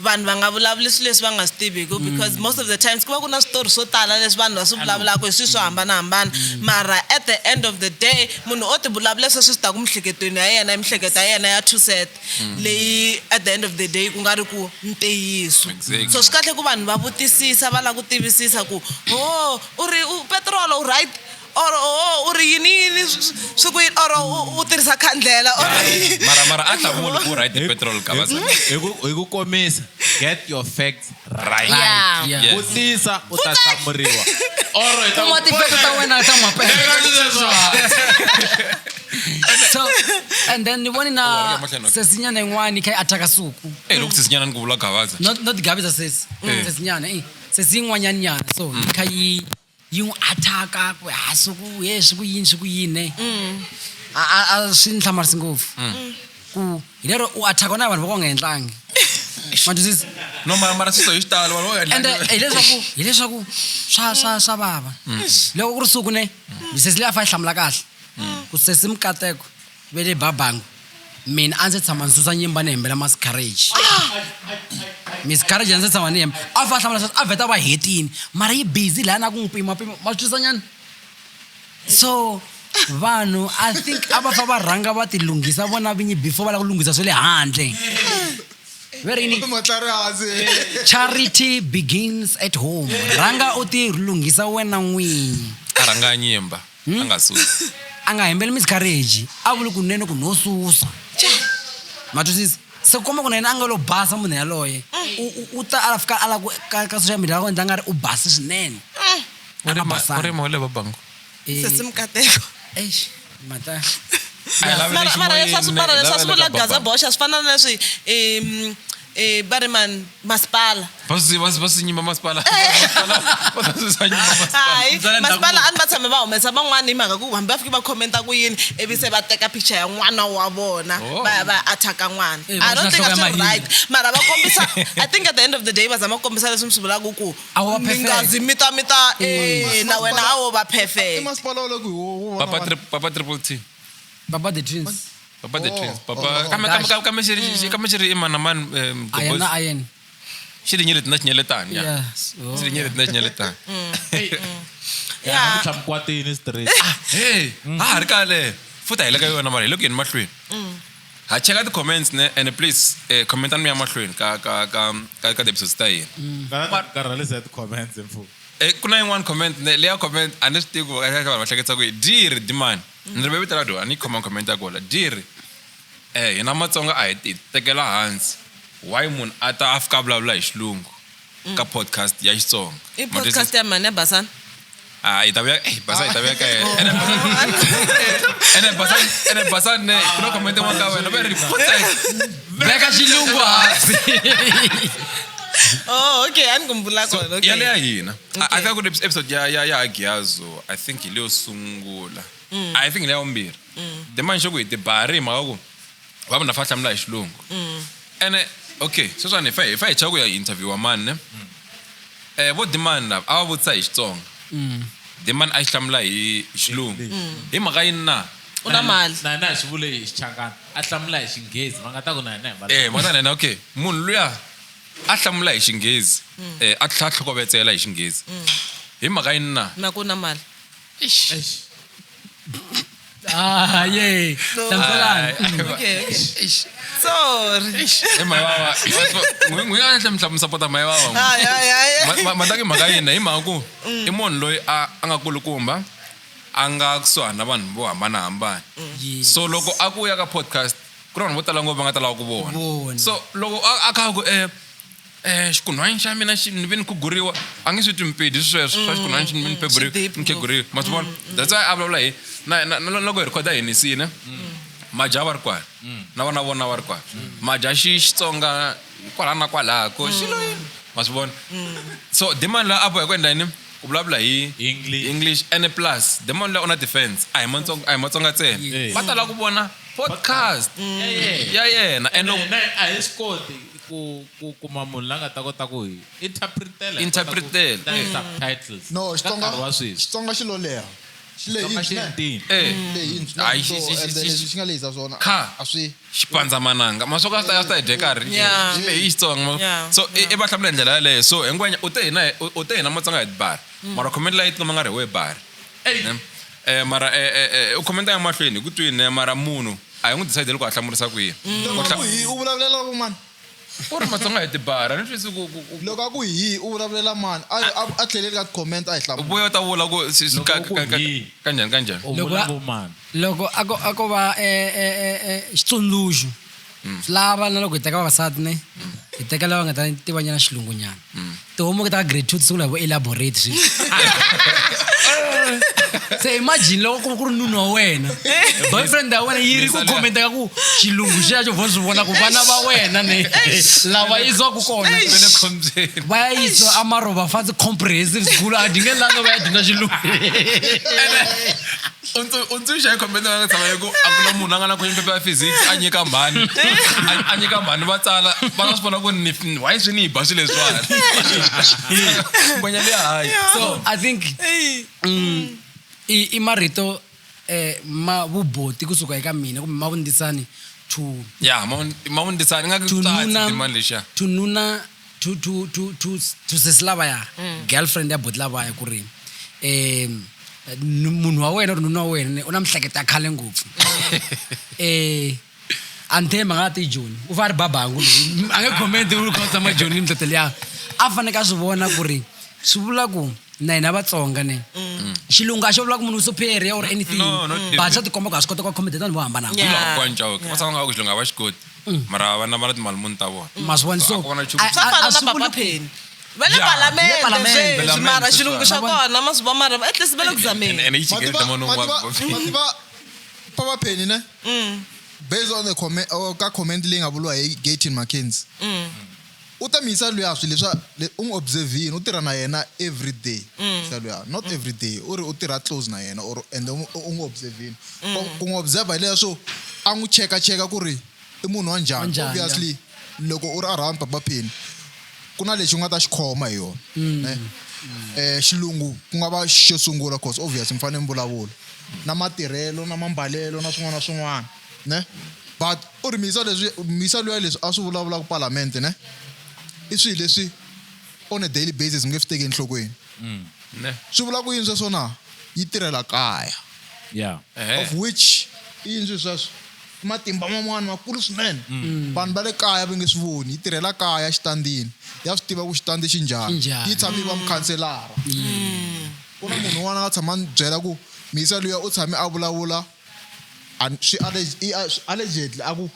vanhu va nga vulavuli swilo leswi va nga swi tiviku because most of the times ku va ku na switori swo tala leswi vanhu va swi vulavulaka hi swilo swo hambanahambana. Mara at the end of the day munhu o ti vulavula sweswi swi taka miehleketweni ya yena, miehleketo ya yena ya two set leyi at the end of the day ku nga ri ku ntiyiso. Exactly. So swi kahle ku vanhu va vutisisa va lava ku tivisisa ku oh u ri u petrol u right or oh u ri yini yini swi ku yini or u tirhisa khandlela or yini. Mara a hlamuli ku right petrol Gabaza. Hi ku komisa get your facts right. Yeah. Yeah. Yes. Vutisa u ta hlamuriwa. Or hi ta Kuma ti-facts ta wena ta mapele. So and then ni voni na Oh, mahlweni, okay. sesinyana yin'wana yi kha yi attack-a Suku. Eh, loko sesinyana ni ku vula Gabaza. Not Gabaza sesi. Eh. Sesinyana eh. Sesi yin'wanyana nyana. So yi kha yi yi n'wi attack-a ku ha Suku he swi ku yini swi ku yini ne. A swi ni hlamarisi ngopfu ku hi lero u attack na vanhu vo ka u nga endlangi, ma twisisa? No, mara sweswo hi xitalo vanhu va Ende hileswaku swa vava loko ku ri suku ne misesi leyi a fa yi hlamula kahle ku sesi Mikateko ve le babangu, mina a ndzi tshama ni susa nyimba ni hembela mascarage, miscarriage a ndzi tshama ni hemba. A fa hlamula sweswo, a vheta va hetini, mara yi busy laha na ku n'wi pima pima, ma swi twisisa nyana. So vanhu, I think a va fa va rhanga va ti lunghisa vona vinyi before va lava ku lunghisa swa le handle. Ve ri yini? Matlari hansi. Charity begins at home. Rhanga u ti lunghisa wena n'winyi. A rhanga a nyimba a nga susi. A nga hembeli miscarriage, a vuli kunene ku no susa, ma twisisa? Se komba ku na yena a nga lo basa munhu yaloye. U ta a fika a la ku ka social media ku endla nga ri u basi swinene. A nga basanga. U ri ma le babangu. Sesi Mikateko. Eish, mata. A hi lavi lexi Mara leswi a swi moyeni, mara hi leswi a swi lava vula le ka Gaza Babangu. boxa swi fana na leswi va ri mani, masipala. Va swi nyimba masipala. Va ta susa nyimba masipala. Hayi, masipala a ni va tshame va humesa van'wana hi mhaka ku hambi va fike va commenta ku yini, ivi se va teka picture ya n'wana wa vona. Oh. Va ya va ya attacka n'wana. Eh, I don't va think a nhloko ya swi mahina. right, mara va kombisa. I think at the end of the day va zama ku kombisa leswi mi swi vulaka ku A wo va mi nga perfect. zi mi ta na wena a wo va I perfect. masipala wa le ku hi wo Papa Papa Triple T. Baba the Twins. Papa the Oh, Twins. Papa oh. kambe Gosh. kambe kambe xi ri i mani na mani A yena a yena. Xi ri nyeleti na xinyeletani ya. Yes. Oh. Xi ri nyeleti na xinyeletani. Yeah. Tlhamukwatini straight. Hey, a ha ri kale futhi a hi le ka yona, mara hi le ku yeni mahlweni. Ha cheka ti-comments ne, and please commentani mi ya mahlweni ka ti-episodes ta hina. Karhalisa hi ti-comments mfu. Ku na yin'wana comment ne, leya comment a ni swi tivi ku vanhu va hleketisa ku yi diri dimani ni ri vito ra dyo a ni yi khoma comment ya kona diri hina Matsonga a hi ti tekela hansi, why munhu a ta a fika a vulavula hi xilungu ka podcast ya Xitsonga? I podcast ya mani, ya Basana? Ah, hi ta vuya, basa, hi ta vuya ka yena. Ene basa, ene basa ne ku na comment yin'wana ka wena va ri putse. Veka xilungu hansi. Oh, okay, a ni kumbula kona, okay. Ya le ya hina I think ku ri episode ya Giyazo, I think hi leyo sungula, I think hi leya vumbirhi. The mani xo ku hi tibari hi mhaka ku va munhu a fa hlamula hi xilungu. Ene okay, sweswiwani hi fa hi chava ku ya interviewa mani ne, vo Dimani lava a va vutisa hi Xitsonga, Dimani a xi hlamula hi xilungu hi mhaka yini na? U na mali. Na hina hi swi vule hi Xichangani, a hlamula hi Xinghezi, va nga ta ku na hina hi va. Mhaka na hina, okay, munhu luya a hlamula hi Xinghezi, a tlhela a tlhokovetsela hi Xinghezi hi mhaka yini na? Na ku na mali. Eish. Ah, ye. Hlamuselani. Okay. Sorry. Hi mhaka n'wina hle mi sapota mhaka. Hayi, hayi, hayi. Mataki mhaka yini hi mhaka ku i munhu loyi a nga kulukumba, a nga kusuhani na vanhu vo hambanahambana. So loko a ku ya ka podcast ku na vanhu vo tala ngopfu va nga ta lava ku vona. Vona. So loko a kha a ku xikunhwani xa mina xi ni ve ni khuguriwa, a nge swi twi mpedi sweswo swa xikunhwani xi ni Xi pheburiwa deep ni kheguriwa, ma swi vona? That's why a vulavula hi na loko hi rhikhoda hi nisine majaha va ri kwala na vona vona va ri kwala majaha xi Xitsonga kwala na kwalaha ko xi loyi, ma swi vona? So Dimani la a boha ku endla yini ku vulavula hi English. English, and plus Dimani la u na defense, a hi Matsonga, a hi Matsonga ntsena. Yes. Va tala ku vona podcast Yeah. ya yena and loko Na a hi swi koti ku kuma munhu la nga ta kota ku hi interpretela. Interpretela. Ta subtitles. No, Ka Xitsonga nkarhi wa sweswi. Xitsonga xi lo leha. Xi Xitsonga lehile xi swinene. ntini. Lehile swinene. Hayi, So, and then leswi xi nga lehisa swona Kha. a swi Xipandzamananga masoko a swi ta hi dye karhi. Yeah. Xi lehi Xitsonga. Yeah. So i va hlamula hi ndlela yaleyo. So hinkwenya u te hina Matsonga hi tibari, mara comment leyi tikuma nga ri hi we bari. Ne? Mara u commenta ya mahlweni hi ku twini ne, mara munhu a hi n'wi decide loko a hlamurisa ku yini. Loko a ku hi u vulavulela ku mani? U ri Matsonga hi tibari, a ni twisi ku Loko a ku hi u vulavulela mani? A tlheleli ka comment a hi hlamula. Vuya u ta vula ku swi Loko u ku hi. kanjhani kanjhani. U Loko vula a- vo mani? Loko a ko va xitsundzuxo swi lava na loko hi teka vavasati ne, hi teka lava nga ta tivanyana xilungunyana. Tihomework ta ka grade 2 ti sungula hi vo elaborate sweswi. Se imagine loko ku ri nuna wa wena, boyfriend ya wena yi ri ku commenta ka ku xilungu xexo vo swi vona ku vana va wena ne lava yisiwaku kona Ve le khombyeni. va ya yisiwa amarovafatsi comprehensive school, a di nge langa va ya dyondza xilungu. U ntsunxa hi comment nga tshama hi ku a ku na munhu a nga na question paper ya physics a nyika mhani a nyika mhani va tsala va nga swi vona ku ni why swi ni hi ba swilo leswiwani ngwenya leya hayi. So I think i marito ma vuboti kusuka eka mina kumbe ma vundzisani to Ya ma vundzisani nga to nuna timani lexiya. To nuna to sesi lavaya, girlfriend ya boti lavaya, ku ri munhu wa wena or nuna wa wena u na mihleketo ya khale ngopfu. A ni thembi a nga ti Joni u fa a ri babangu loyi a nge comment u kha u tshama Joni ni mihleketo liya a faneke a swi vona ku ri swi vula ku na hina Vatsonga ne xilungu a xo vula ku munhu u superior or anything. No, not But swa tikomba ku a swi kota ku accommodate vanhu vo hambanahambana. Yeah. Chauke va tshama nga ku xilungu a va xi koti mara vana va na timali muni ta vona. Ma swi vona? So A ku na nchumu. Swa fana a na swi vuli Papa ku- Penny va le Yeah. palamende Le palamende. sweswi mara Palamende, xilungu xa sweswi. kona ma swi vona mara at least va le ku zameni. Ene yi chikele mona Mativa Papa Penny ne, based on the comment or ka comment leyi nga vuriwa hi Gayton McKenzie, u ta mi yisa luya swilo leswa u n'wi observe-ini u tirha na yena every day. Sa luya not every day u ri u tirha close na yena or and u n'wi observe-ini ku n'wi observe hi leswo a n'wi cheka cheka ku ri i munhu wa njhani. Njhani, Obviously loko u ri around Papa Penny ku na lexi u nga ta xi khoma hi yona ne. Xilungu ku nga va xo sungula cause obvious mi fanele mi vulavula na matirhelo na mambalelo na swin'wana na swin'wana ne, but u ri misa leswi misa luya leswi a swi vulavulaka palamente ne i swilo leswi on a daily basis mi nge swi teki enhlokweni. Ne. Swi vula ku yini sweswo na yi tirhela kaya of which i yini swilo sweswo i matimba man'wana makulu swinene vanhu va le kaya va nge swi voni yi tirhela kaya xitandini ya swi tiva ku xitandi xi njhani. Xi njhani. Yi tshame yi va mukhanselara ku na munhu un'wana a nga tshama a ni byela ku misa luya u tshame a vulavula swi allegedly a ku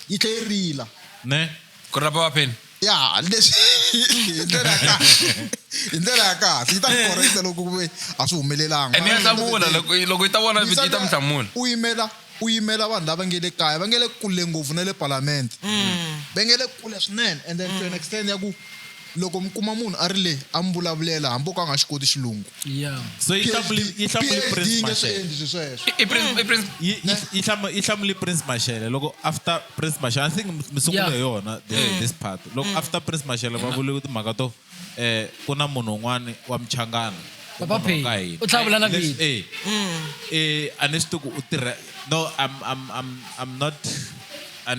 yi tlhe yi rila. Ne. Ku ri na Papa Penny. Ya leswi hi ndlela ya kahle hi ndlela ya kahle yi ta correct loko ku ve a swi humelelanga. Ene ya hlamula loko yi ta vona Misa yi ta mi hlamula. U yimela vanhu lava nge le kaya va nge le kule ngopfu na le palamende va nge le kule swinene and then to an extent ya ku loko mi kuma munhu a ri le a mi vulavulela hambi o ka a nga xi koti xilungu. So yi hlamuli PhD Prince yi nge swi Mashele. endli swi sweswo. I Prince Yi hlamuli Prince Mashele loko after Prince Mashele I think mi sungule hi yona this part loko after Prince Mashele va vule timhaka to ku na munhu un'wani wa Muchangana. Papa Munhu wa Penny. ka hina. U tlhela a vula na Leswi- vito. A ni swi tivi ku u tirha no I'm not a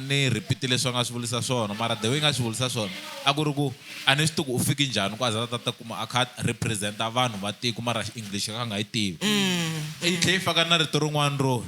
ni repeat leswi a nga swi vulisa swona mara the way nga swi vulisa swona a ku ri ku a ni swi tivi ku u fiki njhani ku a za ta ta kuma a kha a representa vanhu va tiko mara English a nga yi tivi yi tlhe yi faka na rito rin'wana ro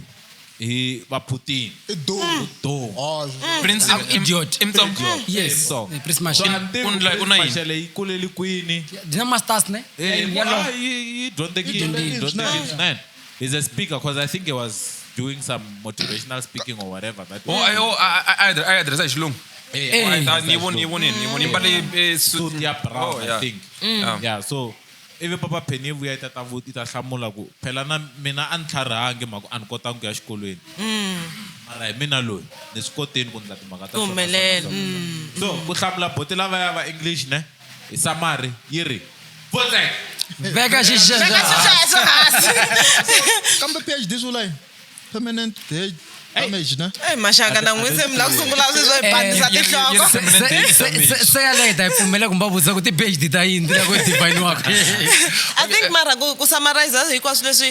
hi va Putin. I dom. Dom. Oh, Prince Idiot. I Mutsonga. Yes. Mutsonga. Prince So Mashele. a ni tivi Un- ku like, Prince u na yini? Mashele yi kulele kwini. Dina masters ne? Eh, Ya law. ah, yi dyondzekile Yi dyondzekile swinene. He's a speaker because I think he was doing some motivational speaking or whatever that Oh, oh, a address hi xilungu. Eh, Ah, ni voni mbale suit ya brown Oh, I yeah. think. Yeah. Yeah, so ivi Papa Penny yi vuya yi ta yi ta hlamula ku phela na mina a ni tlharihangi mhaka a ni kotangi ku ya xikolweni mara hi mina loyi ni swi koteni ku ndla timhaka ta Ku swona, humelela. swona, swona, swona. So ku hlamula boti lavaya va English ne hi summary yi ri Votsek. Veka xixexo. Veka xixexo hansi. Kambe PhD swi vula yini permanent damage ne? Eh, maxaka na n'wi se mi lava ku sungula sweswo hi bandisa tinhloko. Se yaleyo hi ta yi pfumela kumbe va vutisa ku ti-PhD ta yini ti la ku definiwaka. I think mara ku summarize hinkwaswo leswi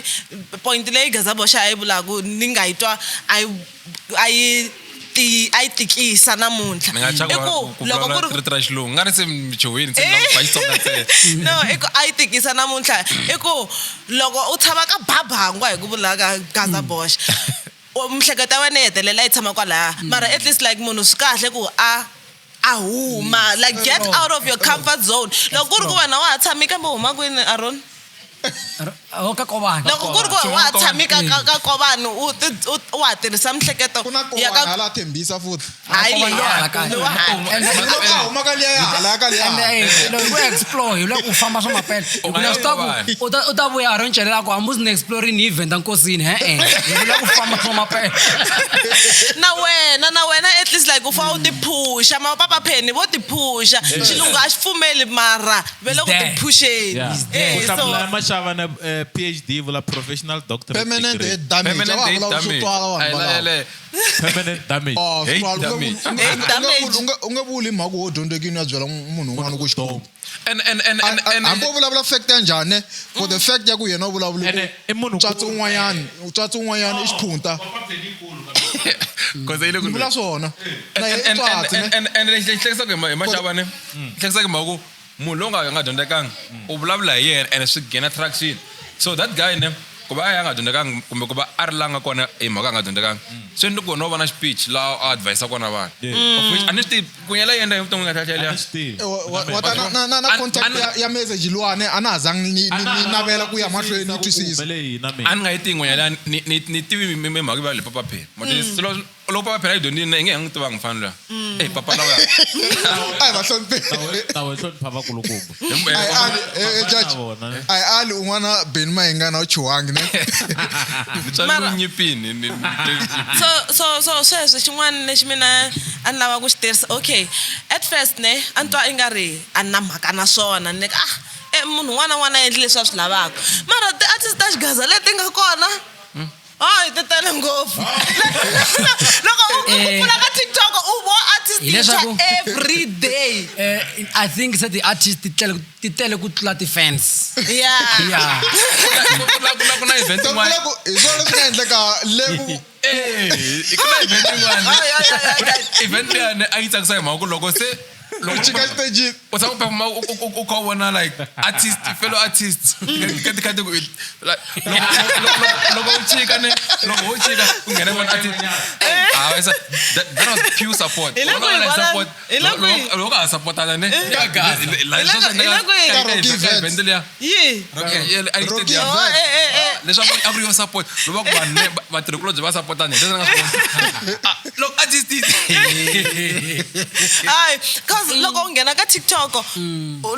point leyi Gaza Boxa a yi vulaka ni nga yi twa a yi ti a yi tikisa namuntlha Ni nga I chava ku ku loko ku vulavula ri rito ra xilungu nga ri se mi chuhwini se mi lava ku ba Xitsonga ntsena. No i ku a yi tikisa namuntlha i ku loko u tshama ka babangwa hi ku vula ka Gaza Boxa mihleketo ya wena yi hetelela yi tshama kwalaya mara at least like munhu swi kahle ku a huma like get out of your comfort zone loko ku ri ku wena wa ha tshami kambe u huma kwini Aron? O ka Kovana. Loko ku ri ku wa ha tshami ka Kovani u wa ha tirhisa mihleketo Ku na ya Kovana ka hala Tembisa futhi. Hayi Kovana leya, hala kaya. lowa hala. Loko a huma ka liya ya hala ya ka liya. And loko ku explore hi loko u famba swa mapele U hi nga ku na ya swi tiva Kovana. ku u ta vuya a ro ncelela ku hambi ni explorini hi Venda Nkosini e-e hi vula ku famba swa mapele. Na wena at least like u fanele u tiphusha ma Papa Penny vo tiphusha xilungu a xi pfumeli mara ve le ku He's there. tiphusheni. Yeah. Eh, Ku so hlamula Mashava na PhD vula professional doctorate Permanent degree. head damage. Permanent A va head vulavuli swo damage. twala vanhu Ai, valava. le- Permanent damage. Ah, Head swi twala. damage. Head damage. U nge vuli mhaka wo dyondzekini ya byela munhu un'wana ku xikolo. And Hambi u vulavula fact ya njhani for the fact ya ku yena u vulavule Ene, i munhu ku tswatsi un'wanyani u tswatsi un'wanyani i xiphunta. Cause yi le ku Ni vula swona. Na yena i And- and- tswatsi ne. and lexi lexi hlekisaka hi Mashava ne hlekisaka hi mhaka ku munhu lowu nga nga dyondzekanga u vulavula hi yena and swi gain attraction so that guy ne ku va a ya nga dyondzekanga kumbe ku va a ri la nga kona hi mhaka a nga dyondzekanga swi endla ku no va na speech laha a advise kona vanhu of which a ni swi tivi ku nyela yena hi vuton'wini nga tlhela A ni swi tivi. Eh, wa ta na contact ya message luwani a na ha zangi ni navela ku ya mahlweni ni twisisa. Kumele yini na mina. A ni nga yi tivi ngwenya liya ni tivi mhaka va le papa phela loko papa phela yi dyondzile i nge he n'wi tivangi mfana luya e papa lawuya A hi va hlonipheni. Na we hlonipha vakulukumba. A hi ali judge. Na vona, ne? A hi ali un'wana Benny Mayengani a wu chuhangi ne. ni tswale nyipini So sweswo xin'wana lexi mina a ni lava ku xi tirhisa okay at first ne a ni twa i nga ri a ni na mhaka na swona ni ah munhu un'wana na un'wana a endli leswi a swi lavaka mara ti-artist ta xigaza leti nga kona hayi ti tele ngopfu loko u pfula ka TikTok u vo artist yintshwa Hileswaku- every day. I think se ti-artist ti tele ku tlula ti-fans. Yeah. Yeah. Ku na event Se yin'wana vula ku hi swona leswi nga endleka le ku ku na event yin'wana Ay, ay, ay, ay. Event liyani a yi tsakisa hi mhaka ku loko se ku chika xitejini. U tshama u performa u kha u vona like artist fellow artists ka ti like loko u chika ne loko u chika u nghena vona artist ah it's that was pure support. Hi le kwihi Like kwalano? support Hi le kwihi? loko ha supportana ne Hi le kwihi? Ka Rocky event liya Yi. a yi Rocky stadium. Oh, eh, eh, eh. Leswaku a ku ri yo support loko va ku vanhu ne vatirhikulobye va supportana hi leswi nga swi vona. Ah, loko artist Hayi, cause loko u nghena ka TikTok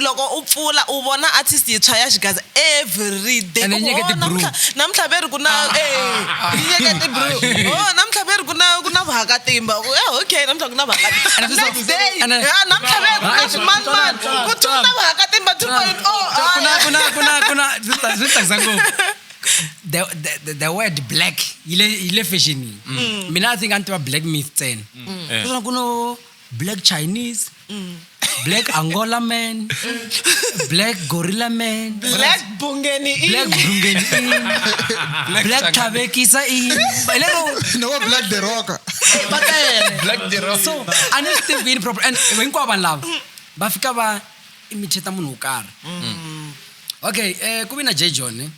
loko u pfula u vona artist yintshwa ya xigaza every day. And yi U ku, nyike oh, ti-brew. namuntlha ve ri ku na yi nyike ti-brew. Oh, namuntlha ve ri ku na vhakatimba. Eh, okay, namuntlha ku na vhakatimba. And it's Next day, and ah, namuntlha ve ri ku na Hayi, swimanimani. Ku tshwa na vhakatimba 2.0. Kuna swi tsakisa ngopfu the word black yi le fashionini. Mina I think a ni tiva black myth ntsena. Sweswi ku no black Chinese, black Angola man, black gorilla man, Black Bungeni in. black Bungeni in, black Thabekisa in. Hi lero No wa Black the Rock. va tele. Black the Rock. So a ni swi tivi ku yini proper and hinkwavo vanhu lava va fika va imitate munhu wo karhi. Okay, ku vi na J John ne?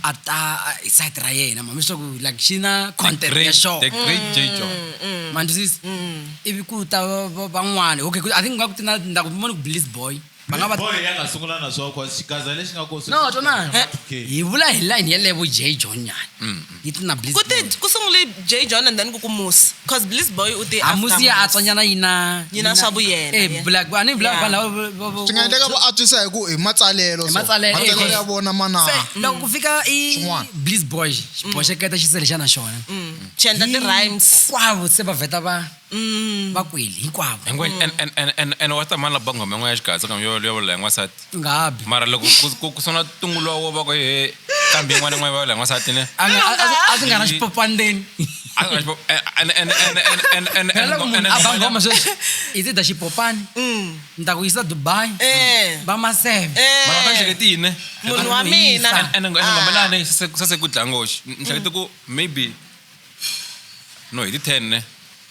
A ta hi side ra yena mami swa ku like xi na content ya xona. The great J John. Ma twisisa? Ivi ku ta van'wani okay I think nga ku ti na na ku vona ku Bliss Boy va nga va Boy ya nga sungula na swona cause xigaza lexi nga kosi. No, twanana. Okay. Hi vula hi line yeleyo J John nyana. Yi ti na Bliss Ku ti Boy. ku sungule J John and then ku ku Musi cause Bliss Boy u ti A after Musi ya Musi. atswanyana yi na Yi na swa vuyena, Eh yeah. black a ni black Yeah. vanhu lava Swi nga endleka va antswisa hi ku hi matsalelo Hi so. matsalelo, eh, Matsalelo ya vona mana. Se loko ku fika i Swin'wana. Bliss Boy xi boxeketa xi sele xa na xona. Xi endla ti-rhymes. Hinkwavo se va vheta va kweli hinkwavo. And wa ta mani la ba nghoma yin'wana ya xigaza kambe yo vula hi n'wansati. Nga bi. Mara loko ku sungula ntungu luwa wo va ku he kambe yin'wana na yin'wana va vula hi n'wansati ne. A nga a swi nga na xipopandeni. A nga and Phela loko munhu a ba nghoma sweswi i ti da xipopani. Ni ta ku yisa Dubai. Eh. Va maseve. Mara va Eh. hleketi yini ne? Munhu wa mina. And nghoma lani sase ku dlaya ngoxi. Ni hlekete ku maybe no hi ti 10 ne.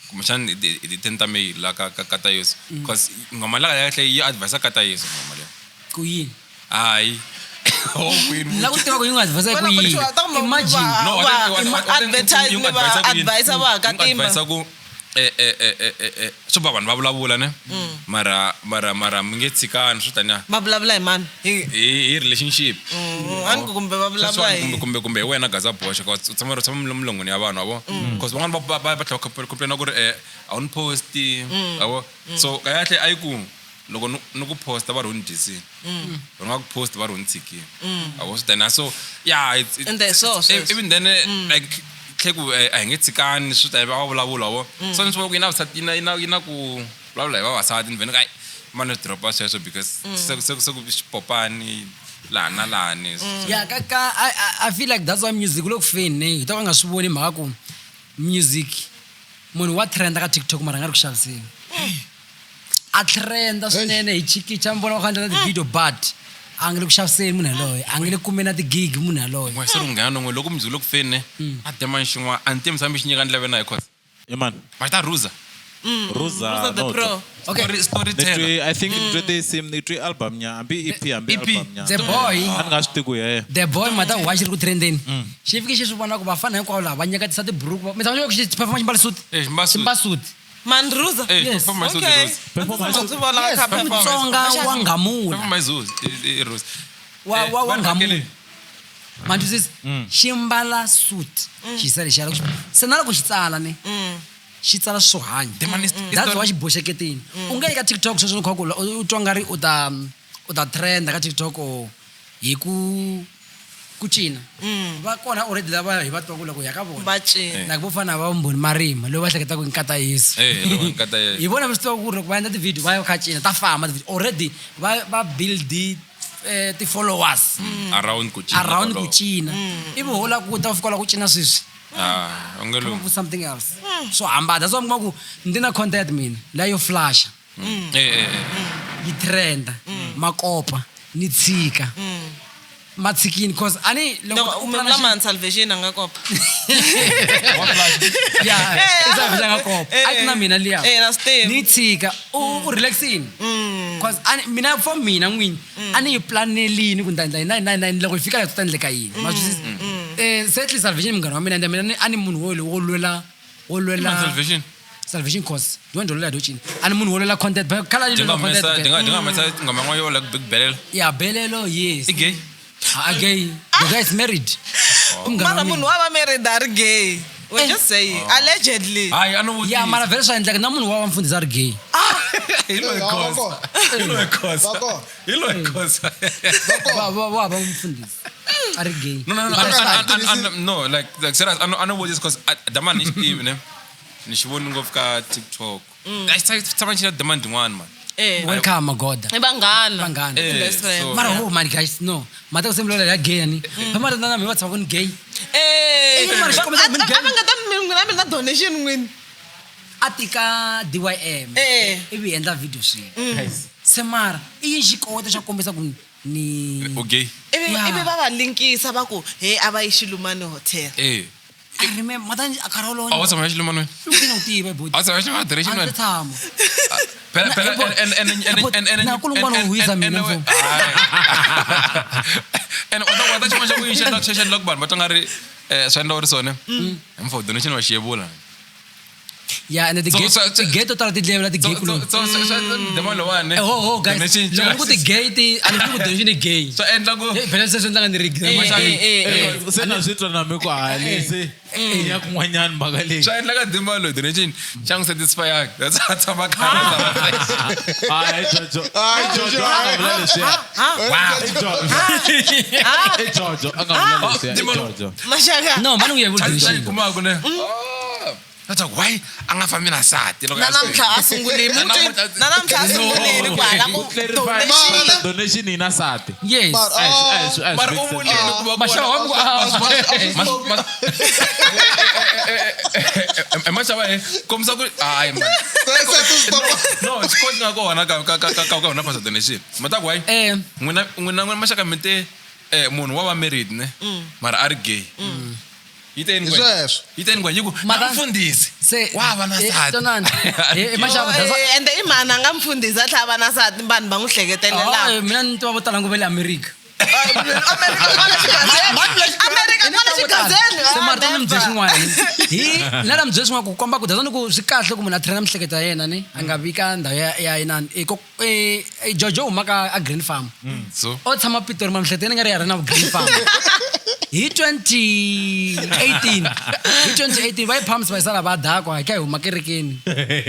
Kumbexana hi ti 10 ta May la ka ta Yesu. Because nghoma la kahle yi advise ka ta Yesu nghoma leyi. Ku yini? Hayi. Oh, kwini. La ku tiva ku yi nga advise ku yini. Imagine. No, I think advertise yi va advise va yi katimba. advise ku swo va vanhu va vulavula ne mara mi nge tshikani swo taniya Va vulavula hi mani? Hi hi relationship. A ni ku kumbe va vulavula Sweswiwani hi kumbe hi wena Gaza boxa cause u tshama milongweni ya vanhu wa vo cause van'wana va tlhela va complain ku ri a wu ni posti wa vo so kahle a yi ku loko ni ku posta va ri u ni dyisile loko ni nga ku post va ri u ni tshikile wa vo swi taniya so yeah it's Ende hi swoho sweswo. even then like tlhe ku a hi nge tshikani swi ta va vulavula wa vo so ni swi vona ku yi na vusati yi na ku vulavula hi vavasati ni vhene ku ai mani swi dropa sweswo because se ku xipopani Laha na lahani. Yeah, ka ka I feel like that's why music wu le ku feni ne hi to ka nga swi voni mhaka ku music munhu wa trenda ka TikTok mara a nga ri ku xaviseni. A trenda swinene hi chikicha mi vona va kha endla na ti-video but a nga le ku xaviseni munhu yaloye a nga le kumeni na ti-gig munhu yaloye. N'we se ri munghana non'we loko music wu le ku feni ne a dema xin'wana a ni tivi hambi xi nyika ndleve na hi cause i mani va ta ruza. Ruza Ruza the no pro. Okay. Story Ni storyteller. twe I think ni twe tinsimu ni twe album nya hambi EP hambi EP. album nya The boy a ni nga swi tivi ku yeye The boy mata wa xi ri ku trendeni. Xi fike xi swi vona ku vafana hinkwavo lava va nyakatisa tiburuku. Mi tshama xi performa xi mbale suit. Eh, xi mbala suit. Xi mbala suit. Man Ruza. Eh, Yes. perform my suit, Okay. Rose. Perform Swi vona Yes, kha i performance. Mutsonga wa ngamula. Perform my suit, eh, Rose. Wa Eh, wa wa vanhu ngamula. hakeli. Ma twisisa? Xi mbala suit. Xi sale xi ya loko se na loko xi tsala ne. Xi tsala swo hanya. The man is- That's why xi boxeketini. U nge yi ka TikTok sweswo ni kha ku u twa nga ri u ta trenda ka TikTok or hi ku cina. Va kona already lava hi va twaka loko hi ya ka vona. Va cina. Like vo fana na va Mbhoni Marima loyi va hleketaka i nkata Yesu. Eh, loyi nkata Yesu. Hi vona va swi tiva ku loko va endla ti-video va ya kha cina ta famba ti-video. Already va build ti-followers Around ku cina around ku kwaloho. cina. Ivi ho lava ku ta fika la ku cina sweswi. Ah, u nge Come lunghi. up with something else. Swo hambana. That's why mi kuma ku ndzi na content mina leya yo flasha. Eh, eh, eh. Yi trenda. Makopa ni tshika. Matshikini cause a ni Loko u mi plana vula man salvation a nga kopa. Yeah, Eh, i salvation a nga kopa. A yi na mina liya. Eh, na swi tivi. Ni tshika u relaxini. Cause a ni mina for mina n'wini a ni yi planelini ku ni ta endla yini na yini na yini na yini loko hi fika laha ku ta endleka yini. Ma swi twisisa? Eh, se at least salvation munghana wa mina ende mina a ni munhu wo lwela Man salvation. Salvation cause do ndolo la do cina. A ni munhu wo lwela content but khala yi Di nga lwela humesa content. di nga di nga humesa nghoma yin'wana yo like big belela. Yeah, belelo yes. I gay. Ah, gay. The guy is married. Munghana Mara wa mina. munhu wa va married a ri gay. We're just saying allegedly. Hayi a no vutisa. Yeah, mara vhele swa endleka na munhu wa va mfundhisi a ri gay. Hi loyi Va Khoza. kona. Hi loyi Khoza. Va kona. Hi loyi Khoza. Va va mfundhisi a ri gay. No, no, no, no, like serious, I know what this cause demand ni xi tivi ne. Ni xi voni ngopfu ka TikTok. Ai tshama xi na demand yin'wana man. Eh. Welcome magoda. I vanghana. Vanghana. Eh, Best friend. so- Mara ho man guys no. Mata ku sembulela ya gay ani. Phama na mi va tshama ku ni gay. Eh. Eh, mara xi kombisa A ku mi gay. va nga ta mi na mina donation n'wini. A tika DYM. Eh. Ivi hi endla video swin'we. Se mara i yini xikoweto xa ku kombisa ku ni U gay. Ivi Yeah. ivi va va linkisa va ku hey a va yi Xilumani hotel. Eh. I remember mata a nkarhi wolowo. A wu tshama xilumani wena? U tina u tiva boti. A wu tshama xilumani direction A ndzi wena? tshama. Phela Na- phela eh, and and and na kulungwana wo huhisa mina mfo. And wa ta xin'wana xa ku yi xi endla ku vanhu va twa nga ri swi endla u ri swona. Mfo donation wa xi yevula. Yeah, and So- ti-gay so- ti-gay to tala ti dlevela ti-gay So kuloni. so so demand lowani. Eh, ho ho guys. Donation Loko ni ku ti-gay ti a ni ku donation i gay. Swi endla ku Eh, phela se swi endla nga ni ri gay. Eh, eh, se na swi twa na mi ku hali se ya kun'wanyana mhaka leyi swi endla ka demand loyi donation xa n'wi satisfy that's a tshama khale. hayi Jojo Hayi, Jojo Jojo. a nga vula leswiya Wow. I Jojo I Jojo a nga vula leswiya i Jojo Maxaka. No, mani ku yevula Chance donation. kuma ku ne. That's like why a nga fambi na sati loko Na a namuntlha a sungulini. Na namuntlha- Na namuntlha a sungulini kwala ku ku clarify donation. donation yi na sati Yes. Mara- A hi swi- a hi swi Mara make u sense. vulile ku va Maxava wa ku ah. Maxava he kombisa ku hayi man. Se tu stop. No, xikoti nga kona ka ka ka ka ka hona pastor donation. Mata ku why? Eh, N'wina n'wina n'wina maxaka mi te munhu wa va married ne. Mara a ri gay. Yi te yini Hi kwena? sweswo. Yi te yini kwena? Yi ku Mara- na mfundhisi. se Wa va na eh, sati. twanani. Eh, maxava that's why- Eh, ende i mhani a nga mfundhisi a tlhela a va na sati vanhu va n'wi hleketelelaka. Oh, mina ni tiva vo tala ngopfu va le America. America kwala xigazeni. America kwala xigazeni. Se Ah, mara tani mi byela never. xin'wana hi na la mi byela xin'wana ku komba ku that's ku swi kahle ku munhu a traina miehleketo ya yena ni a nga vi ka ndhawu ya inani Jojo u huma ka a Green Farm So o tshama Pitori ma miehleketo ya yena nga ri ya ri na Green Farm hi 2018 hi 2018 va yi Palms va yi sala va dakwa hi kha hi huma kerekeni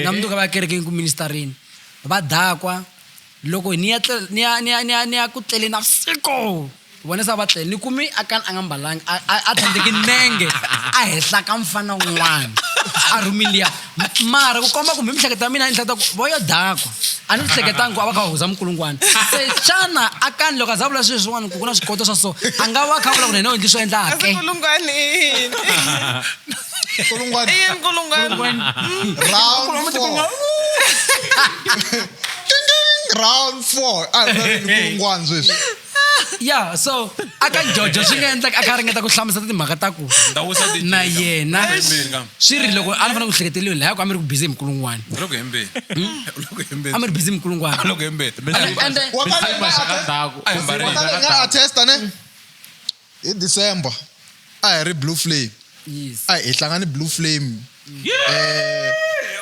na mundzuku va ya kerekeni ku ministerini va dakwa loko ni ya ni ya ni ya ni ya ni ya ku tleleni navusiku vona se va tlele ni kumi a kani a nga mbalanga a tlhandleki nenge a hehla ka mfana wun'wana a rhumini liya mara ku komba ku mi miehleketo ya mina ni hleketa ku vo yo dakwa A ni swi hleketangi ku a va kha va huza minkulungwana. Se xana akani loko a za vula sweswiwani ku ku na swikoto swa so a nga va a kha a vula ku na yena u endli swo endla Kasi ke? nkulungwana i yini? Nkulungwana. I yini nkulungwana? Round 4. Ding, ding, round 4. Ah, nkulungwana sweswi. Ya, so aka Jojo swi nga endleka a kha a ringeta ku hlamusela timhaka ta ku Ndawusa DJ. na yena Hembeni ka. swi ri loko a ni fanele ku hleketeliweni laya ku a mi ri ku busy hi minkulungwana. Loko hembeni. Loko hembeni. A mi ri busy hi minkulungwana. Loko hembeni. And then- Wa Misava maxaka ndzhaku. A hi mbarile. Wa nga attesta ne? Hi December a hi ri Blue Flame. Yes. A hi hlangane Blue Flame. Yeah!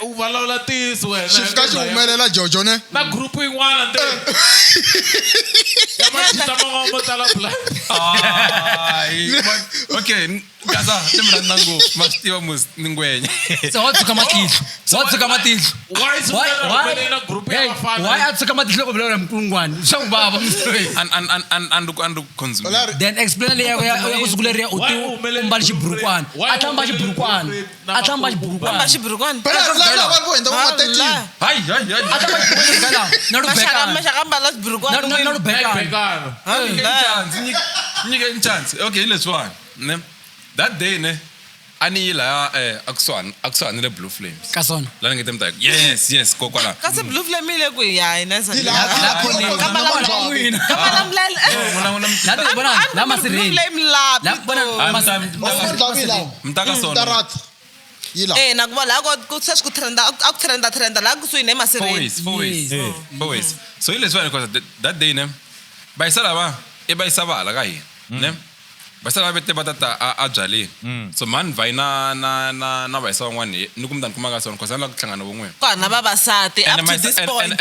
U vulavula ntiyiso wena. Xi fika xi humelela Jojo ne? Na group yin'wana nte. Ya machita man'wana mo tala black. Hayi. Okay, gaza ni mi rhandza ngopfu. Ma swi tiva mos ni ngwenya. Se wa tshuka matihlo. Wa tshuka matihlo. Why Why sungula na group ya Hey, vafana? why a tshuka matihlo loko vulavula hi minkulungwana? Swa n'wi vava mfowethu. An an an an an an consume. Ola ri- Then explain leyi ya ku siku leriya u Why ti u humelele u mbala xiburukwana. Why A tlhela mbala u humelele xiburukwana. Blue Flame A tlhela mbala na xiburukwana. Mbala xiburukwana. Phela la vanhu vo hundza vo ma 13. Hayi hayi hayi. A tlhela mbala xiburukwana. Na Maxaka rubekana. maxaka mbala xiburukwana. Na na rubekana. Bekano. Nyike chance, nyike chance. Okay, leswiwani. Ne. That day ne a ni yi laya akusuhani akusuhani le Blue Flames. Ka swona. La ni nge te mi ta yes yes kokwala. Kasi Blue Flame yi le kwihi ya hina? Yi la- yi la- Ka n'wina. Ka Malamulele. N'wina n'wina La ti vona la Blue masirheni. Flame lapi La vona to. Mas- Mtaka sona. Tarat. Yi la. Eh, na ku va laha ku sweswi ku trenda a ku trenda trenda laha kusuhi ne Four masirheni. ways, four ways. Yes. Four ways. So hi leswiwani because that day ne bayisa lava i bayisa va hala ka hina ne bayisa lava vete va tata a byaleni so mani vhayi na na na na bayisa van'wani ni ku mi ta ni kuma ka swona because a ni lava ku hlangana von'wini Kona vavasati up And to this point.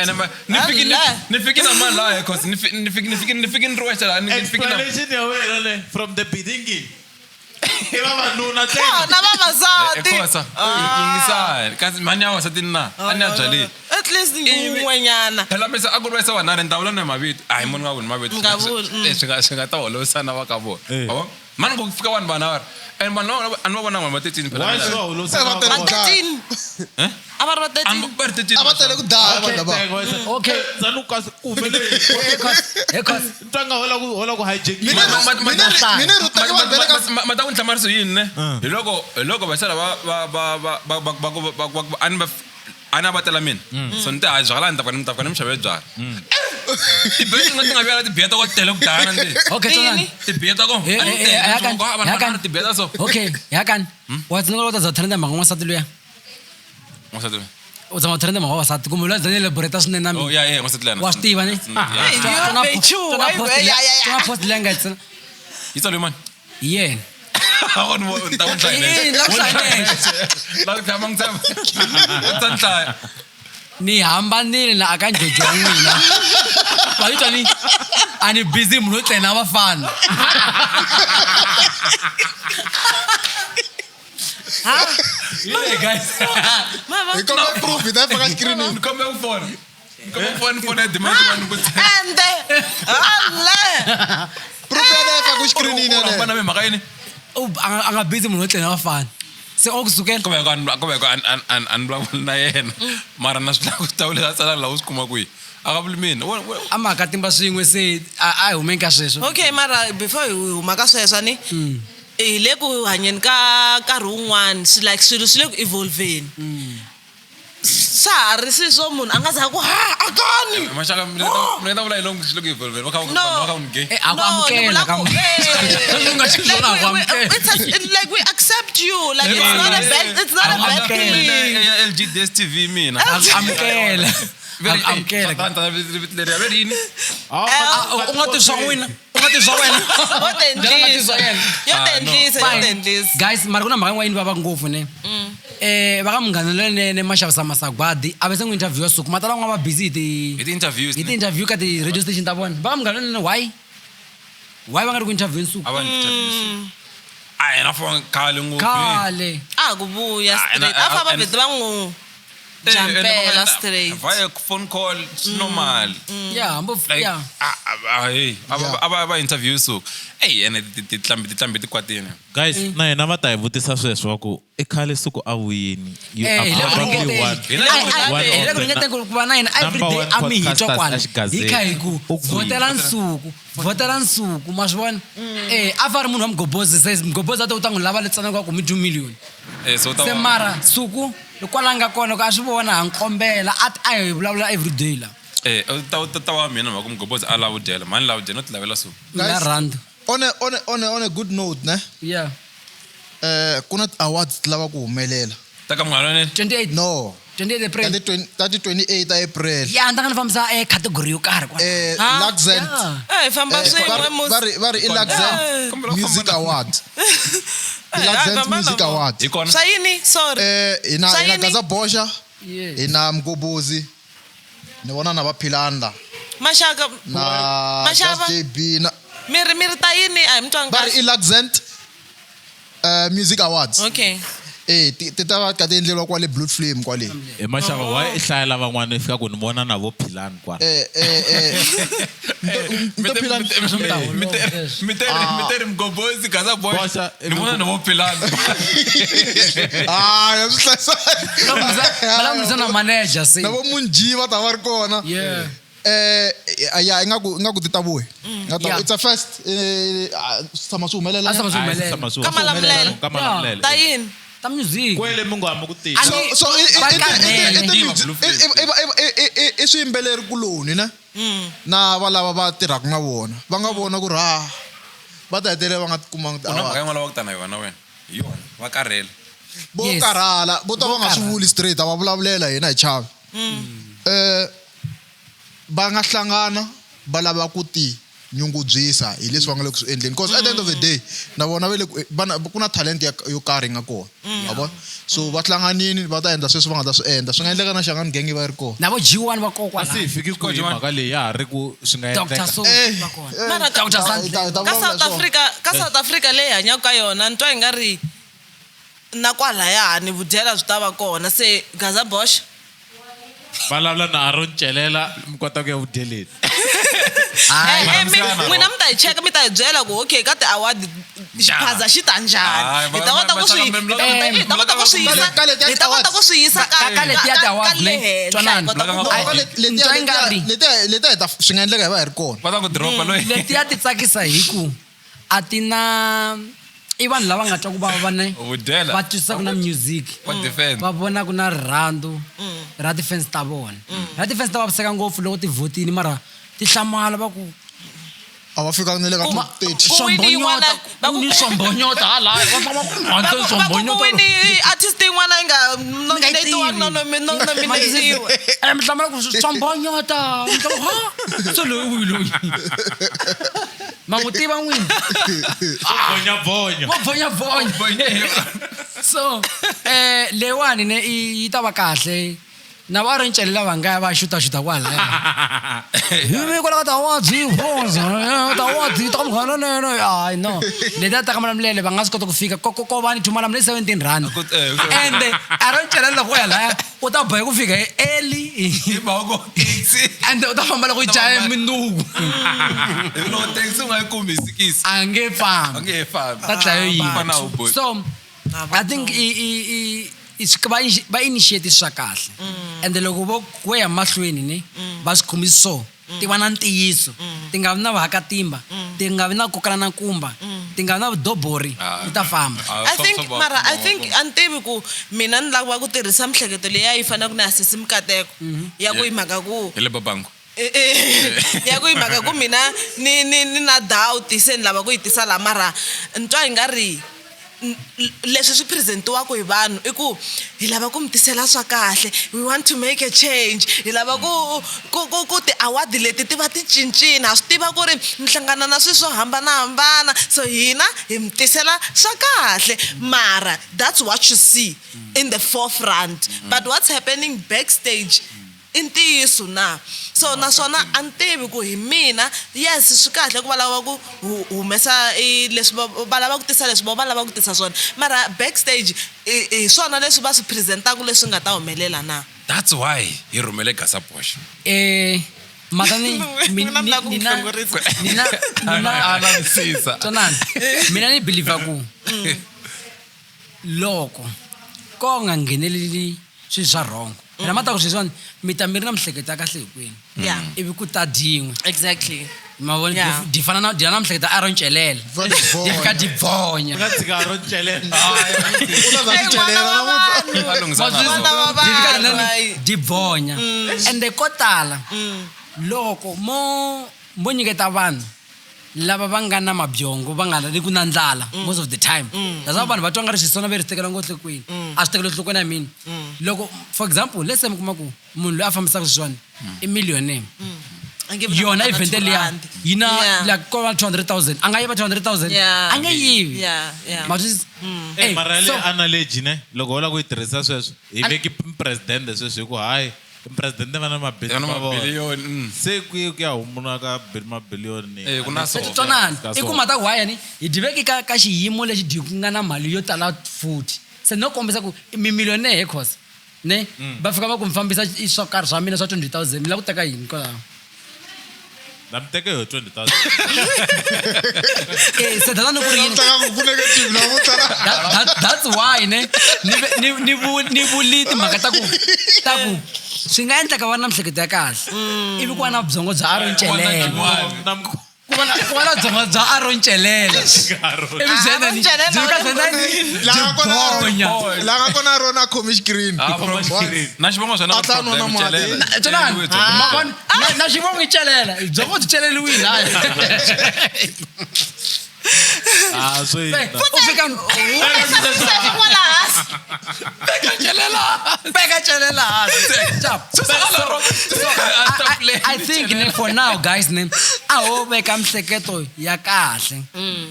ni fiki Ala. ni fiki na mani laha cause ni fi- ni fiki ni fiki ni fiki ni ri wexe laha ni fiki na Explanation ya wena le from the beginning. I vavanuna ntsena. Kona vavasati. Khosa yingisani kasi mani ya vavasati na a ni ya byaleni At least wun'wanyana. phela misa a ku ri vayisa vanharhu ni ta vula na mavito a hi muni nga vuli mavito Nga vuli, swi nga swi nga ta holovisana va ka vona wa vona? mani ku fika vanhu vanharhu and vanhu lava a ni va vonanga vanhu va 13 phela Why swi va holovisa Eh, va tele va ku Va dlaya. 13. A va ri va A ni 13. va ri 13 A va tele ku dlaya vanhu lava. Okay. Zanu kasi ku humelele. Hey, cause Ntanga hola ku hola ku hijack. Mina mina ri teka vanhu va le ka ma ta ku nhlamariso yini ne hi loko hi loko vayisa lava va va va va va va va va va a ni va a ni a va tela mina so ni te hayi byala ni ta fika ni mi ta fika ni mi xavele byala tibiya ti nga ti nga vuya tibiya ta ko tele ku dlaya na okay, Tini? tsonani. tibiya ta ko Eh, a ni eh, tele, eh, ni yakani, vanhu yakani. tibiya ta so Okay, yakani. Wa tsundzuka loko u ta za trenda mhaka n'wansati luya. N'wansati loyi. U tshama u trenda mhaka vavasati kumbe luya za ni elaborate swinene na Oh, mina. yeah, yeah, n'wansati luyana. Wa swi tiva ne? Yeah. Hey, you be true. Tona Why- post yeah, leyi- yeah, yeah. tona post leyi a nga yi tsala. Yi tsaliwe mani? Hi yena. A ni vo- ni ta ku nhlaya nexe. Eh, la ku hlaya nexe. La ku tlhaya ma n'wi tshemba. U ta ni hlaya. Ni hambanile na aka njojo wa n'wina. Wa yi twa ni? A ni busy munhu wo tlela na vafana. Hey, guys. Hi kombela proof hi ta yi faka screenini. Ni kombela ku fona. Ni kombela ku fona, fona ya demand yin'wana ni ku tshemba. Ende. Ala. Proof ya leyi faka screenini U yaleyo. hambana na mhaka yini? A nga busy munhu wo tlela na vafana. Se o kusukela Kumbe ku a kumbe ku a ni vulavuli na yena. Mara na swi lava ku ta leswi a tsalaka laha u swi kuma kwihi. A nga vuli mina. A mhaka timba swin'we se a hi humeni ka sweswo. Okay, mara before hi huma ka sweswo ni hi le ku hanyeni ka nkarhi wun'wani swi like swilo swi le ku evolveni. Swa ha ri swilo swo munhu a nga za ku ha akani. Maxaka mi ta vula hi longo xi le ku evolveni. Va kha No. va kha va ni gay. Eh, a ku No, ni amukela vula ka ku, eh, Sweswi u nga xi swona a ku like we, amukela. it's a, like we accept you like it's not a bad it's not a bad Amukela. thing. Ya LG DStv mina. A ku amukela. A ku amukela. Leriya ve ri yini? Ah, u nga twi swa n'wina. U nga twi swa wena. Yo Njhani u nga twi swa tendlisa. yena? Yo Ah, no. tendlisa, yo Fine. tendlisa. Guys, mara ku na mhaka yin'wana yi ni vavaka ngopfu ne. Va ka munghana lonene maxavisa masagwadi a va se n'wi interview suku matala van'wana va busy hi ti Hi ti-interviews, hi ne? ti-interview ka ti-radio station ta vona. Va ka munghana lonene why? Why va nga ri ku interview suku? A va ni interviews. A yena fona khale ngopfu. Khale. A ku vuya Ah, straight. A famba vheti va n'wi Jampela straight. Via phone call it's normal. Yeah, hambo Like, yeah. ah, ah, ah, hey, a va va interview so hey ene titlambi titlambi ti kwatini. Guys, na hina va ta hi vutisa sweswo wa ku i khale siku a wuyini. You Eh, are hi le ku probably ringeteni. one. Hi le ku one Hi le of ku the ringeteni ku va na hina every number day one a mi hi twa podcasters kwala eXigazeni. hi kha hi ku U kwihi? vhotela nsuku vhotela nsuku ma swi vona eh a fa ri munhu wa mughobozi se mughobozi a ta u ta n'wi lava letsanaka wa ku mi 2 million Eh so ta se mara suku kwala nga kona ku a swi vona ha nkombela a a hi vulavula everyday la eh ta ta ta wa mina mhaka mughobozi a lava dyela mani lava dyela no ti lavela so. na rand On a good note ne yeah ku na ti-awards ti lava ku humelela. Ta ka munghana lonene. 28 No. 28 April Tati 28 April. ya ni ta nga ni fambisa eh category yo karhi kwala Ah, Luxent. Yeah. Eh, hi famba swin'we musi. Va ri i Luxent Kombela ku Music famba na- Award. Eh, I Luxent famba na Music vona. Award. Hi kona. Swa yini? Sorry. Hina Swa hina yini? Gaza Bosha, Yes. hina Mgobozi. Ni vona na va Philanda Maxaka na Maxava. Just JB na miri miri ta yini a hi mi twangi va ri kahle. i Luxent Music Awards. Okay. Eh ti ta va ka ti endleriwa kwale Blue Flame kwale. Hi maxava why i hlayela van'wana i fika ku ni vona na vo philani kwala. Nto Philani Mi teri mughobozi Gaza Boxa, Boxa. Ni vona ni vo Philani. Ah, ya swi hlayisa. vulavulisa na manager se Na vo Munji va ta va ri kona. yeah Ya ingaku ti ta vuya. Nga ta Yeah. it's a first swi tshama swi humelela. A swi tshama swi humelela. Ka Malamulele. Ka Malamulele. Ta yini? Ta music Kwele mi ngo hamba ku tivi. A So ni- so va karhele. i swiyimbeleri kuloni ne na va lava va tirhaka na vona va nga vona ku ri ha va ta hetelela va nga tikumanga U na mhaka ti-award. yin'wana lava ku ta na yona wena. Hi yona va karhele. Vo Yes. karhala vo ta va nga swi karhala. vuli straight a va vulavulela hina hi chavi. Va nga hlangana va lava ku ti nyungubyisa hi leswi va nga le ku swi endleni because at the end of the day na vona va le ku va na ku na talent yo karhi yi nga kona ma vona so va hlanganini va ta endla sweswi va nga ta swi endla swi nga endleka na Shangani gang yi va yi ri kona. Na vo G1 va kona A kwala se hi fiki kwihi mhaka leyi ya ha ri ku swi nga Dr. endleka. So va kona Mara ka- Dr. Sandle Ta Ka vulavula South hi swona. Africa, ka South Africa leyi hi hanyaka ka yona ni twa i nga ri na kwalayani vudyela byi ta va kona se Gaza Bosch Vulavula na Aaron Celela mi kota ku ya vudyeleni. Eh, eh, n'wina mi ta hi cheka mi ta hi byela ku okay ka ti-award xiphaza xi ta njhani Hayi, hi ta kota ku swi hi ta kota ku swi yisa Ka letiya hi ta kota ku swi yisa ka Ka letiya ka- ti-award, ka le ne? henhla hi Twanani. kota ku No, vona. ka Ntwa yi nga ri. letiya hi ta swi nga endleka hi va hi ri kona. Va ta ku dropa loyi. letiya ti tsakisa hi ku a ti na i vanhu lava nga twa ku vava ne Vudyela. va twisisa ku na music Va defend. va vona ku na rirhandzu ra ti-fans ta vona ra ti-fans ta vaviseka ngopfu loko ti vhotini mara ti hlamala va ku A va fikanga na le ka top 30. Ku wini yin'wana va ku- ni swombonyota halaya va famba ku Va rhandza ku- va ku ku swombonyota wini artist yin'wana yi nga nominatiwa no nominatiwa Eh, mi hlamala ku swombonyota Mi hlamala, ha se loyi wihi loyi ma n'wi tiva n'wini Bonya bonya. vo vonya vonya so leyiwani ne yi ta va kahle na va ri ncelela va nga ya va xutaxuta kwalaya hi vi kwala ka ti-awards hi voza ti-awards ta munghana nene hayi no letiya ta ka Malamulele va nga swi kota ku fika ko va ni Malamulele 17 rand ende a ro ncelela loko u ya laya u ta boheka ku fika hi early Hi mhaka ku taxi. ende u ta famba loko yi caya minduku Hi loko taxi u nga yi kumi hi sikisi. a nge A fambi nge he fambi. ta dlayo Fana yini u boy. so I think i swi- va initiate swa kahle ende loko vo vo ya mahlweni ni va swi khomisi so ti va na ntiyiso ti nga vi na vahakatimba ti nga vi na kokana na nkumba ti nga vi na vudobori Ah. ti ta famba Ah, I think mara I think a ni tivi ku mina ni lava ku tirhisa mihleketo leyi a yi faneleke na ya sesi Mikateko ya ku yi mhaka ku Hi le Babangu. Ya ku yi mhaka ku mina ni ni ni na doubt se ni lava ku yi tisa laha mara ni twa i nga ri leswi swi presentiwaka hi vanhu i ku hi lava ku mi tisela swa kahle, we want to make a change, hi lava ku ku ku ku ti-award leti ti va ti cincile, ha swi tiva ku ri mi hlangana na swilo swo hambanahambana, so hina hi mi tisela swa kahle, mara that's what you see in the forefront, but what's happening backstage i ntiyiso na. So naswona a ni tivi ku hi mina, yes swi kahle ku va lava ku humesa i leswi va lava ku tisa leswi va lava ku tisa swona, mara backstage hi swona leswi va swi presentaka leswi nga ta humelela na. That's why hi rhumele Gasa Bosch. Mata ni Mina ni lava ku nina hlongorisa. nina nina A lavisisa. Twanani, mina ni believer ku loko ko nga ngheneleli swilo swa wrong, mina ma ta ku sweswiwani mi ta mi ri na mihleketo ya kahle hinkwenu, ivi ku ta dyin'we. Ma vona? Dyi fana na dyi na mihleketo a ro ncelela, Va dyi dyi fika dyi bonya. Nga tshika ro celela. U ta za Hey, ti n'wana celela wa namuntlha. vanhu. A lunghisa Ma swi- N'wana wa dyi fika vanhu, dyi hayi. dyi bonya. Ende ko tala loko mo nyiketa vanhu lava va nga na mabyongo, va nga ri ku na ndlala most of the time, that's why vanhu va twa nga ri xisona ve ri swi tekela ngopfu enhlokweni. A swi tekeli enhlokweni ya mina. Loko, for example, let's say mi kuma ku munhu loyi a fambisaka sweswiwani i millionaire, A nge vi na yona mhaka na event liya R2. yi na like ko va 200,000, a nga yiva 200,000? A nge yivi. Ma swi- Eh, mara so- le analogy ne loko wo lava ku yi tirhisa sweswo, hi veki presidente sweswi hi ku hayi presidente va na Va na mabili mabiliyoni. Se ku ye ku ya humuna ka mabiliyoni. Eh, ku na Se so. twanani, Ka i ku so. mhaka ku wayani hi dyiveki ka xiyimo lexi dyi ku nga na mali yo tala futhi, se no kombisa ku mi millionaire he cause ne va fika va ku mi fambisa i swo karhi swa mina swa 20,000, mi lava ku teka yini kwalaho? Na mi teke yo 20,000. Se data ni ku ri yini? Namuntlha ka ku ku negative namuntlha. That's why ne ni ve- ni ni vu- ni vuli timhaka ta ku swi nga endleka va na mihleketo ya kahle, ivi ku va na byongo bya aron celela, Na mi ku va na byongo bya aron celela, ivi byi endla ni- Aaron byi fika byi endla ni- Laha byi kona bonya. Laha nga kona rona a khomi xikirini. Ah, na xivongo xona A tla nwa na mati. celela. Twanani, ma vona, na xivongo i celela, byongo byi celeliwile hayi. Ah, swi Se, u fika Kwala hansi. peka celela hansi. Chap. So, I think ne for now guys ne a ho veka mihleketo ya kahle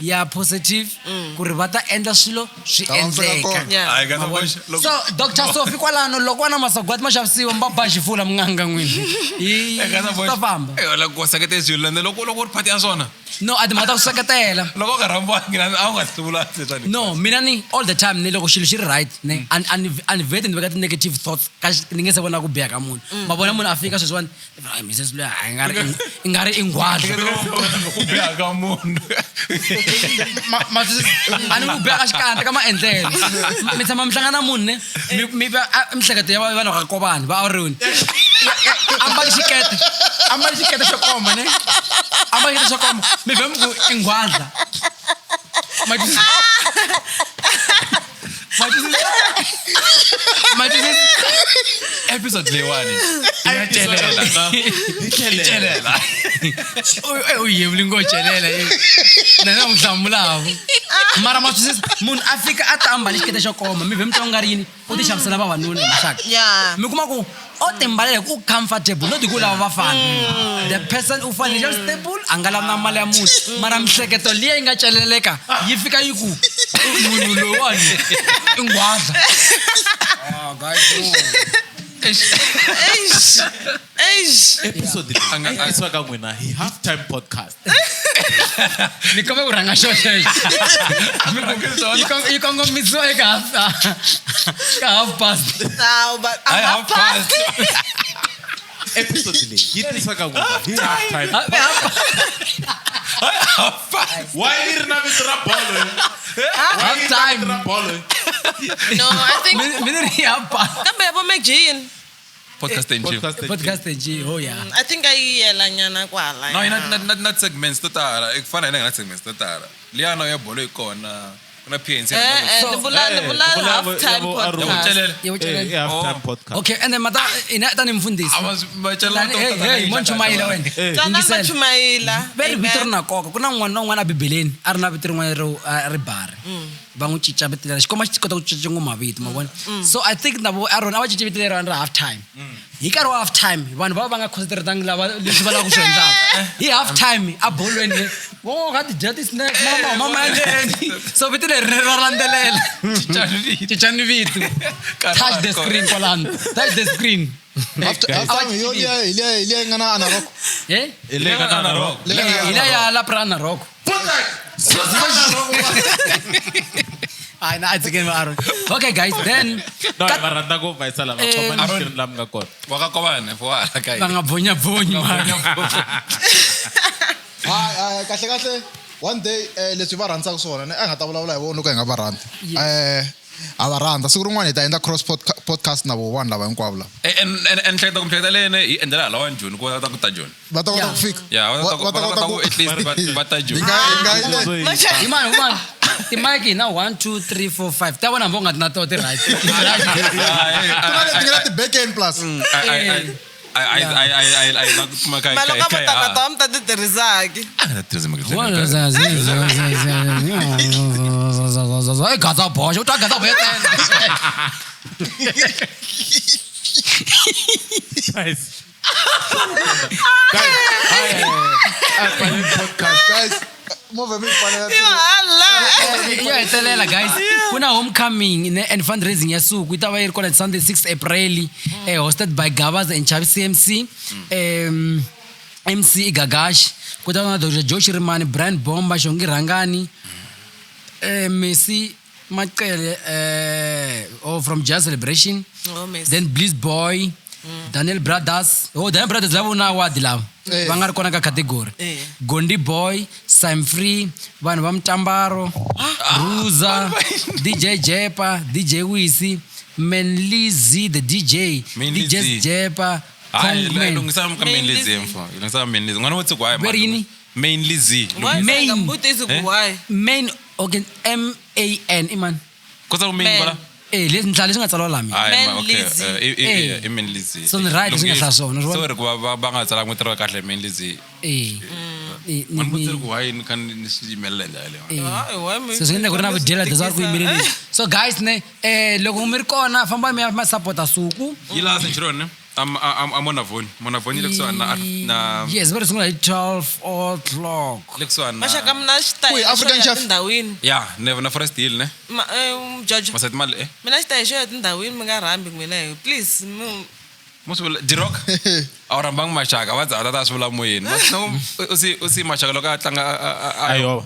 ya positive ku ri va ta endla swilo swi Ta va fika endleka. kona. Hayi, Gasa Bosch, loko- So Dr Sophie kwalano, loko wa na masagwati ma xavisiwa, mi va ba xifula mun'anga n'wini hi Gasa Bosch. ta famba. Eh, loko ku seketela swilo ende loko u ri phati ya swona, No, a timhaka ta ku seketela. Loko u nga rhambiwangi a wu nga swi vula leswaku No, mina ni all the time ni loko xilo xi ri right ne a ni vheti ni veka ti-negative thoughts ka ni nge se vona ku biha ka munhu. Ma vona munhu a fika sweswiwani, "Ai, missus luya, a i nga ri i nghwadla." Ku biha ka munhu. A ni ku biha ka xikandza, ka maendlelo. Mi tshama mi hlangana na munhu ne mi va mihleketo ya vanhu va ka Kobani va Aroni. Ambali xikete, ambali xikete xo koma ne, ambali xikete xo koma, mi vhe mi ku i nghwadla. Ma twisisa? Ma twisisa? Ma twisisa? Episode leyiwani ya celela. Yi celela. U yevuli ngo celela ye. Na na n'wi hlamulaku. Mara ma twisisa, munhu a fika a ta ambale xikete xo koma, mi vhe mi twa ku nga ri yini, u ti xavisela vavanuna hi maxaka. Mi kuma ku o timbalela ku comfortable, not ku lava vafana. The person u financial stable, a nga lavi na mali ya munhu, mara mihleketo liya yi nga celeleka yi fika yi ku munhu loyiwani i nghwadla. Ah, guys, no. Eish. Eish. Episode leyi yi tisiwa ka n'wina hi Half Time Podcast. Ni kombe ku rhanga xo xexo. Yi kongomisiwa eka half past. Now, but Hayi, half past. Episode leyi yi tisiwa ka n'wina hi Half Time. Why yi ri na vito ra bolo? Half time. Ra bolo. No, I think Mi ni ri half past. kambe ya vo McGean. Podcast and chill. Podcast. Podcast nje, oh yeah. I think a yi yelanyana kwala. No, yi na segments to tala. Ku fana hina hi na segments to tala. Liya na ya bolo yi kona. Ku na PNC. Eh, eh, So- ni vula ni vula Eh, half time ya vo Arun. podcast. Celela. Ya vo celela. Eh, Half Time Podcast. Okay, and then mata ina tani mfundhisi. A va va celela Tani- hey, hey, mo chumayela wena. Twanani Yingisela. va chumayela. Ve ri vito ri Amen. na nkoka. Ku na un'wana na un'wana ebibeleni a ri na vito rin'wana ro a ri bari. Va n'wi cinca vito leri. Xikwembu xi kota ku cinca ngopfu mavito, ma vona. So I think na vo Aaron a va cinci vito leri ra half time. Hi nkarhi wa half time vanhu va va nga concentratanga lava leswi va lavaka ku swi endlaka. Hi half time a bolweni le, vo ka ti dya ti-snacks, mama mama endleni. So vito leri ra landzelela. Cincani vito. Touch the screen kwalano. Touch the screen. Half time hi yo liya hi liya hi liya yi nga na Ana Rock. Eh? Hi le ka Ana Rock. Leyi nga na Hi Ana la ya la Prana Rock. Hayi na a tshikeni va Aaron. Okay guys, then No, hi va rhandza ngopfu va yisa lava khoma ni xitirhi laha mi nga kona. Wa ka Kovane, fo wa hala ka va hina. nga bvonyabvonyi mani. Hayi hayi kahle kahle one day leswi va rhandzaka swona ni a nga ta vulavula hi vona loko hi nga va rhandzi. Ha va rhandza siku rin'wana hi ta endla cross podcast na vo vanhu lava hinkwavo lava. And hleketa ku mihleketa leyene hi endlela hala wa Joni ku va ta ku ta Joni. Va ta kota Yeah. ku fika. Ya, va ta ku- Va ta va ta kota ku at least va ta Hi Joni. nga hi nga yi le- Hi mani, hi mani. Timike hi na 1 2 3 4 5. Ta vona hambi u nga ti na toho ti right. Ku na leti nga na ti-back-end plus. Mali ka vo tala ta mi ta ti tirhisaki. I gaza boxa, u twa gaza boxa ntsena. Guys. Guys, hi, hi, hi, podcast. Guys, movha mi pfalela Yo hala. Yo hetelela guys, ku na homecoming ne and fundraising ya suku yi ta va yi ri kona Sunday 6 April, hosted by Gabaz and Chavi CMC. MC i Gagash, ku ta va na Dr. Joe Shirimani, Brian Bomba, Shongi Rhangani, Messi Macele, oh, from Jazz Celebration. Oh, Messi. Then Bliss Boy, Daniel Brothers. Oh, Daniel Brothers lava na award lava. Eh. Va nga ri kona ka category. Eh. Gondi Boy, Sam Free, vanhu va Mtambaro, Ruza, DJ Jepa, DJ Wisi, Manly Z the DJ, Manly DJ Z. Jepa, Kongman. Lungisela ka Mainly Z mfo. Lungisela Mainly Z. N'wana wo tsiko hayi. Ve ri yini? Mainly Z. Why Main. nga mbutisi ku why? Main okay M A N i mani? Kotsa ku main Man. kwala? Eh, leswi nhlaya leswi nga tsariwa laha mina. Hayi, ma, Mainly okay. Z. I Mainly Z. So ni right leswi nga hlaya swona, swi vona? Sorry ku va nga tsalanga ntirho kahle Mainly Z. Eh. Eh, N'wana ni- wo tsiko why ni kha ni swi yimelela hi ndlela yaleyo. eh. Hayi, why mi- Se swi nga endleka ku ri na vudyela that's why ku yimeleleni. So guys ne loko mi ri kona famba mi ya ma support-a suku. Yi laha Centurion ne? A Monavoni. Monavoni yi le kusuhani na Yes, va ri sungula hi 12 o'clock. le kusuhani na Maxaka mina xitayele Kwihi, xo African ya Chef? tindhawini. Ya, na Forest Hill ne? Jojo. Masati mali eh. Mina xitayele xo ya tindhawini mi nga rhambi n'wina hi please. Mo swi vula Dirock. A wu rhambangi maxaka va za ta swi vula moyeni. No, u si maxaka loko a tlanga a Ayo.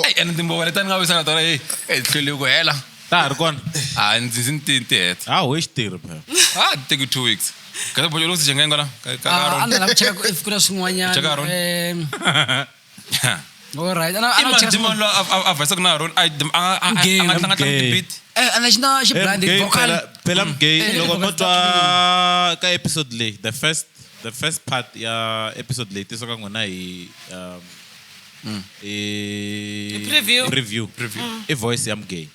Ey, ene timbova leti a ni nga wisaka tona hey, hey hlweli ku hela. Ta ha ri kona. Ah, ndzi ndzi ti heta. Ah, ho xitirhi phela. Ah, take you 2 weeks. Ka bojo lo si jenga ngona. Ka Ah, a ni lava ku cheka ku if ku na swin'wanyana. Cheka Aaron. All right. Ana ana cheka Imagine lo a vhesa ku na Aaron a a Gay. nga tlanga Gay. ti-beat. A na xi na xi blinded Gay, vocal. phela gay Eh, loko mo vocal twa ka episode leyi the first part ya episode leyi tisiwaka n'wina hi hi Preview. preview i voice ya mgay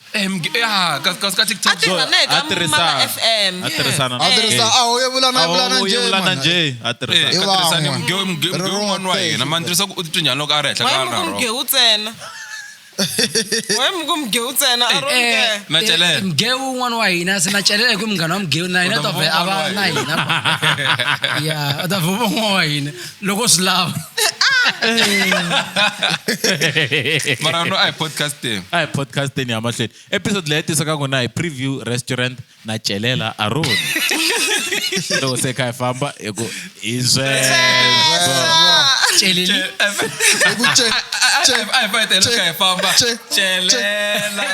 Ya, ka TikTok. A tirha na hi ka a tirhisana. Mama FM. a tirhisana A tirhisa a wu ye vula na vula na ye njhe vula na man. njhe a Eh, tirhisana I ka tirhisani van'we. mugeu Ri mugeu un'wana wa wrong hina mani tirhisa ku u titwa njhani loko a ri henhla Why ka mi ku na mgewu ntsena? Why mi ku mgewu ntsena? A ro nge. Na Celela. Mgewu un'wana wa hina se na celela hi ku munghana wa mgewu na hina U ta ta vhe a va vona na hina. Ya, u ta vhe un'wana wa hina loko swi lava. Mara no a hi podcasting. a hi podcasteni ya mahlweni episode leyi tisiwaka n'wina hi preview restaurant na celela aron loko se kha hi famba hi ku hi sweswo Celeli. Hi ku che A hi fayetela ka hi famba. Che- Celela.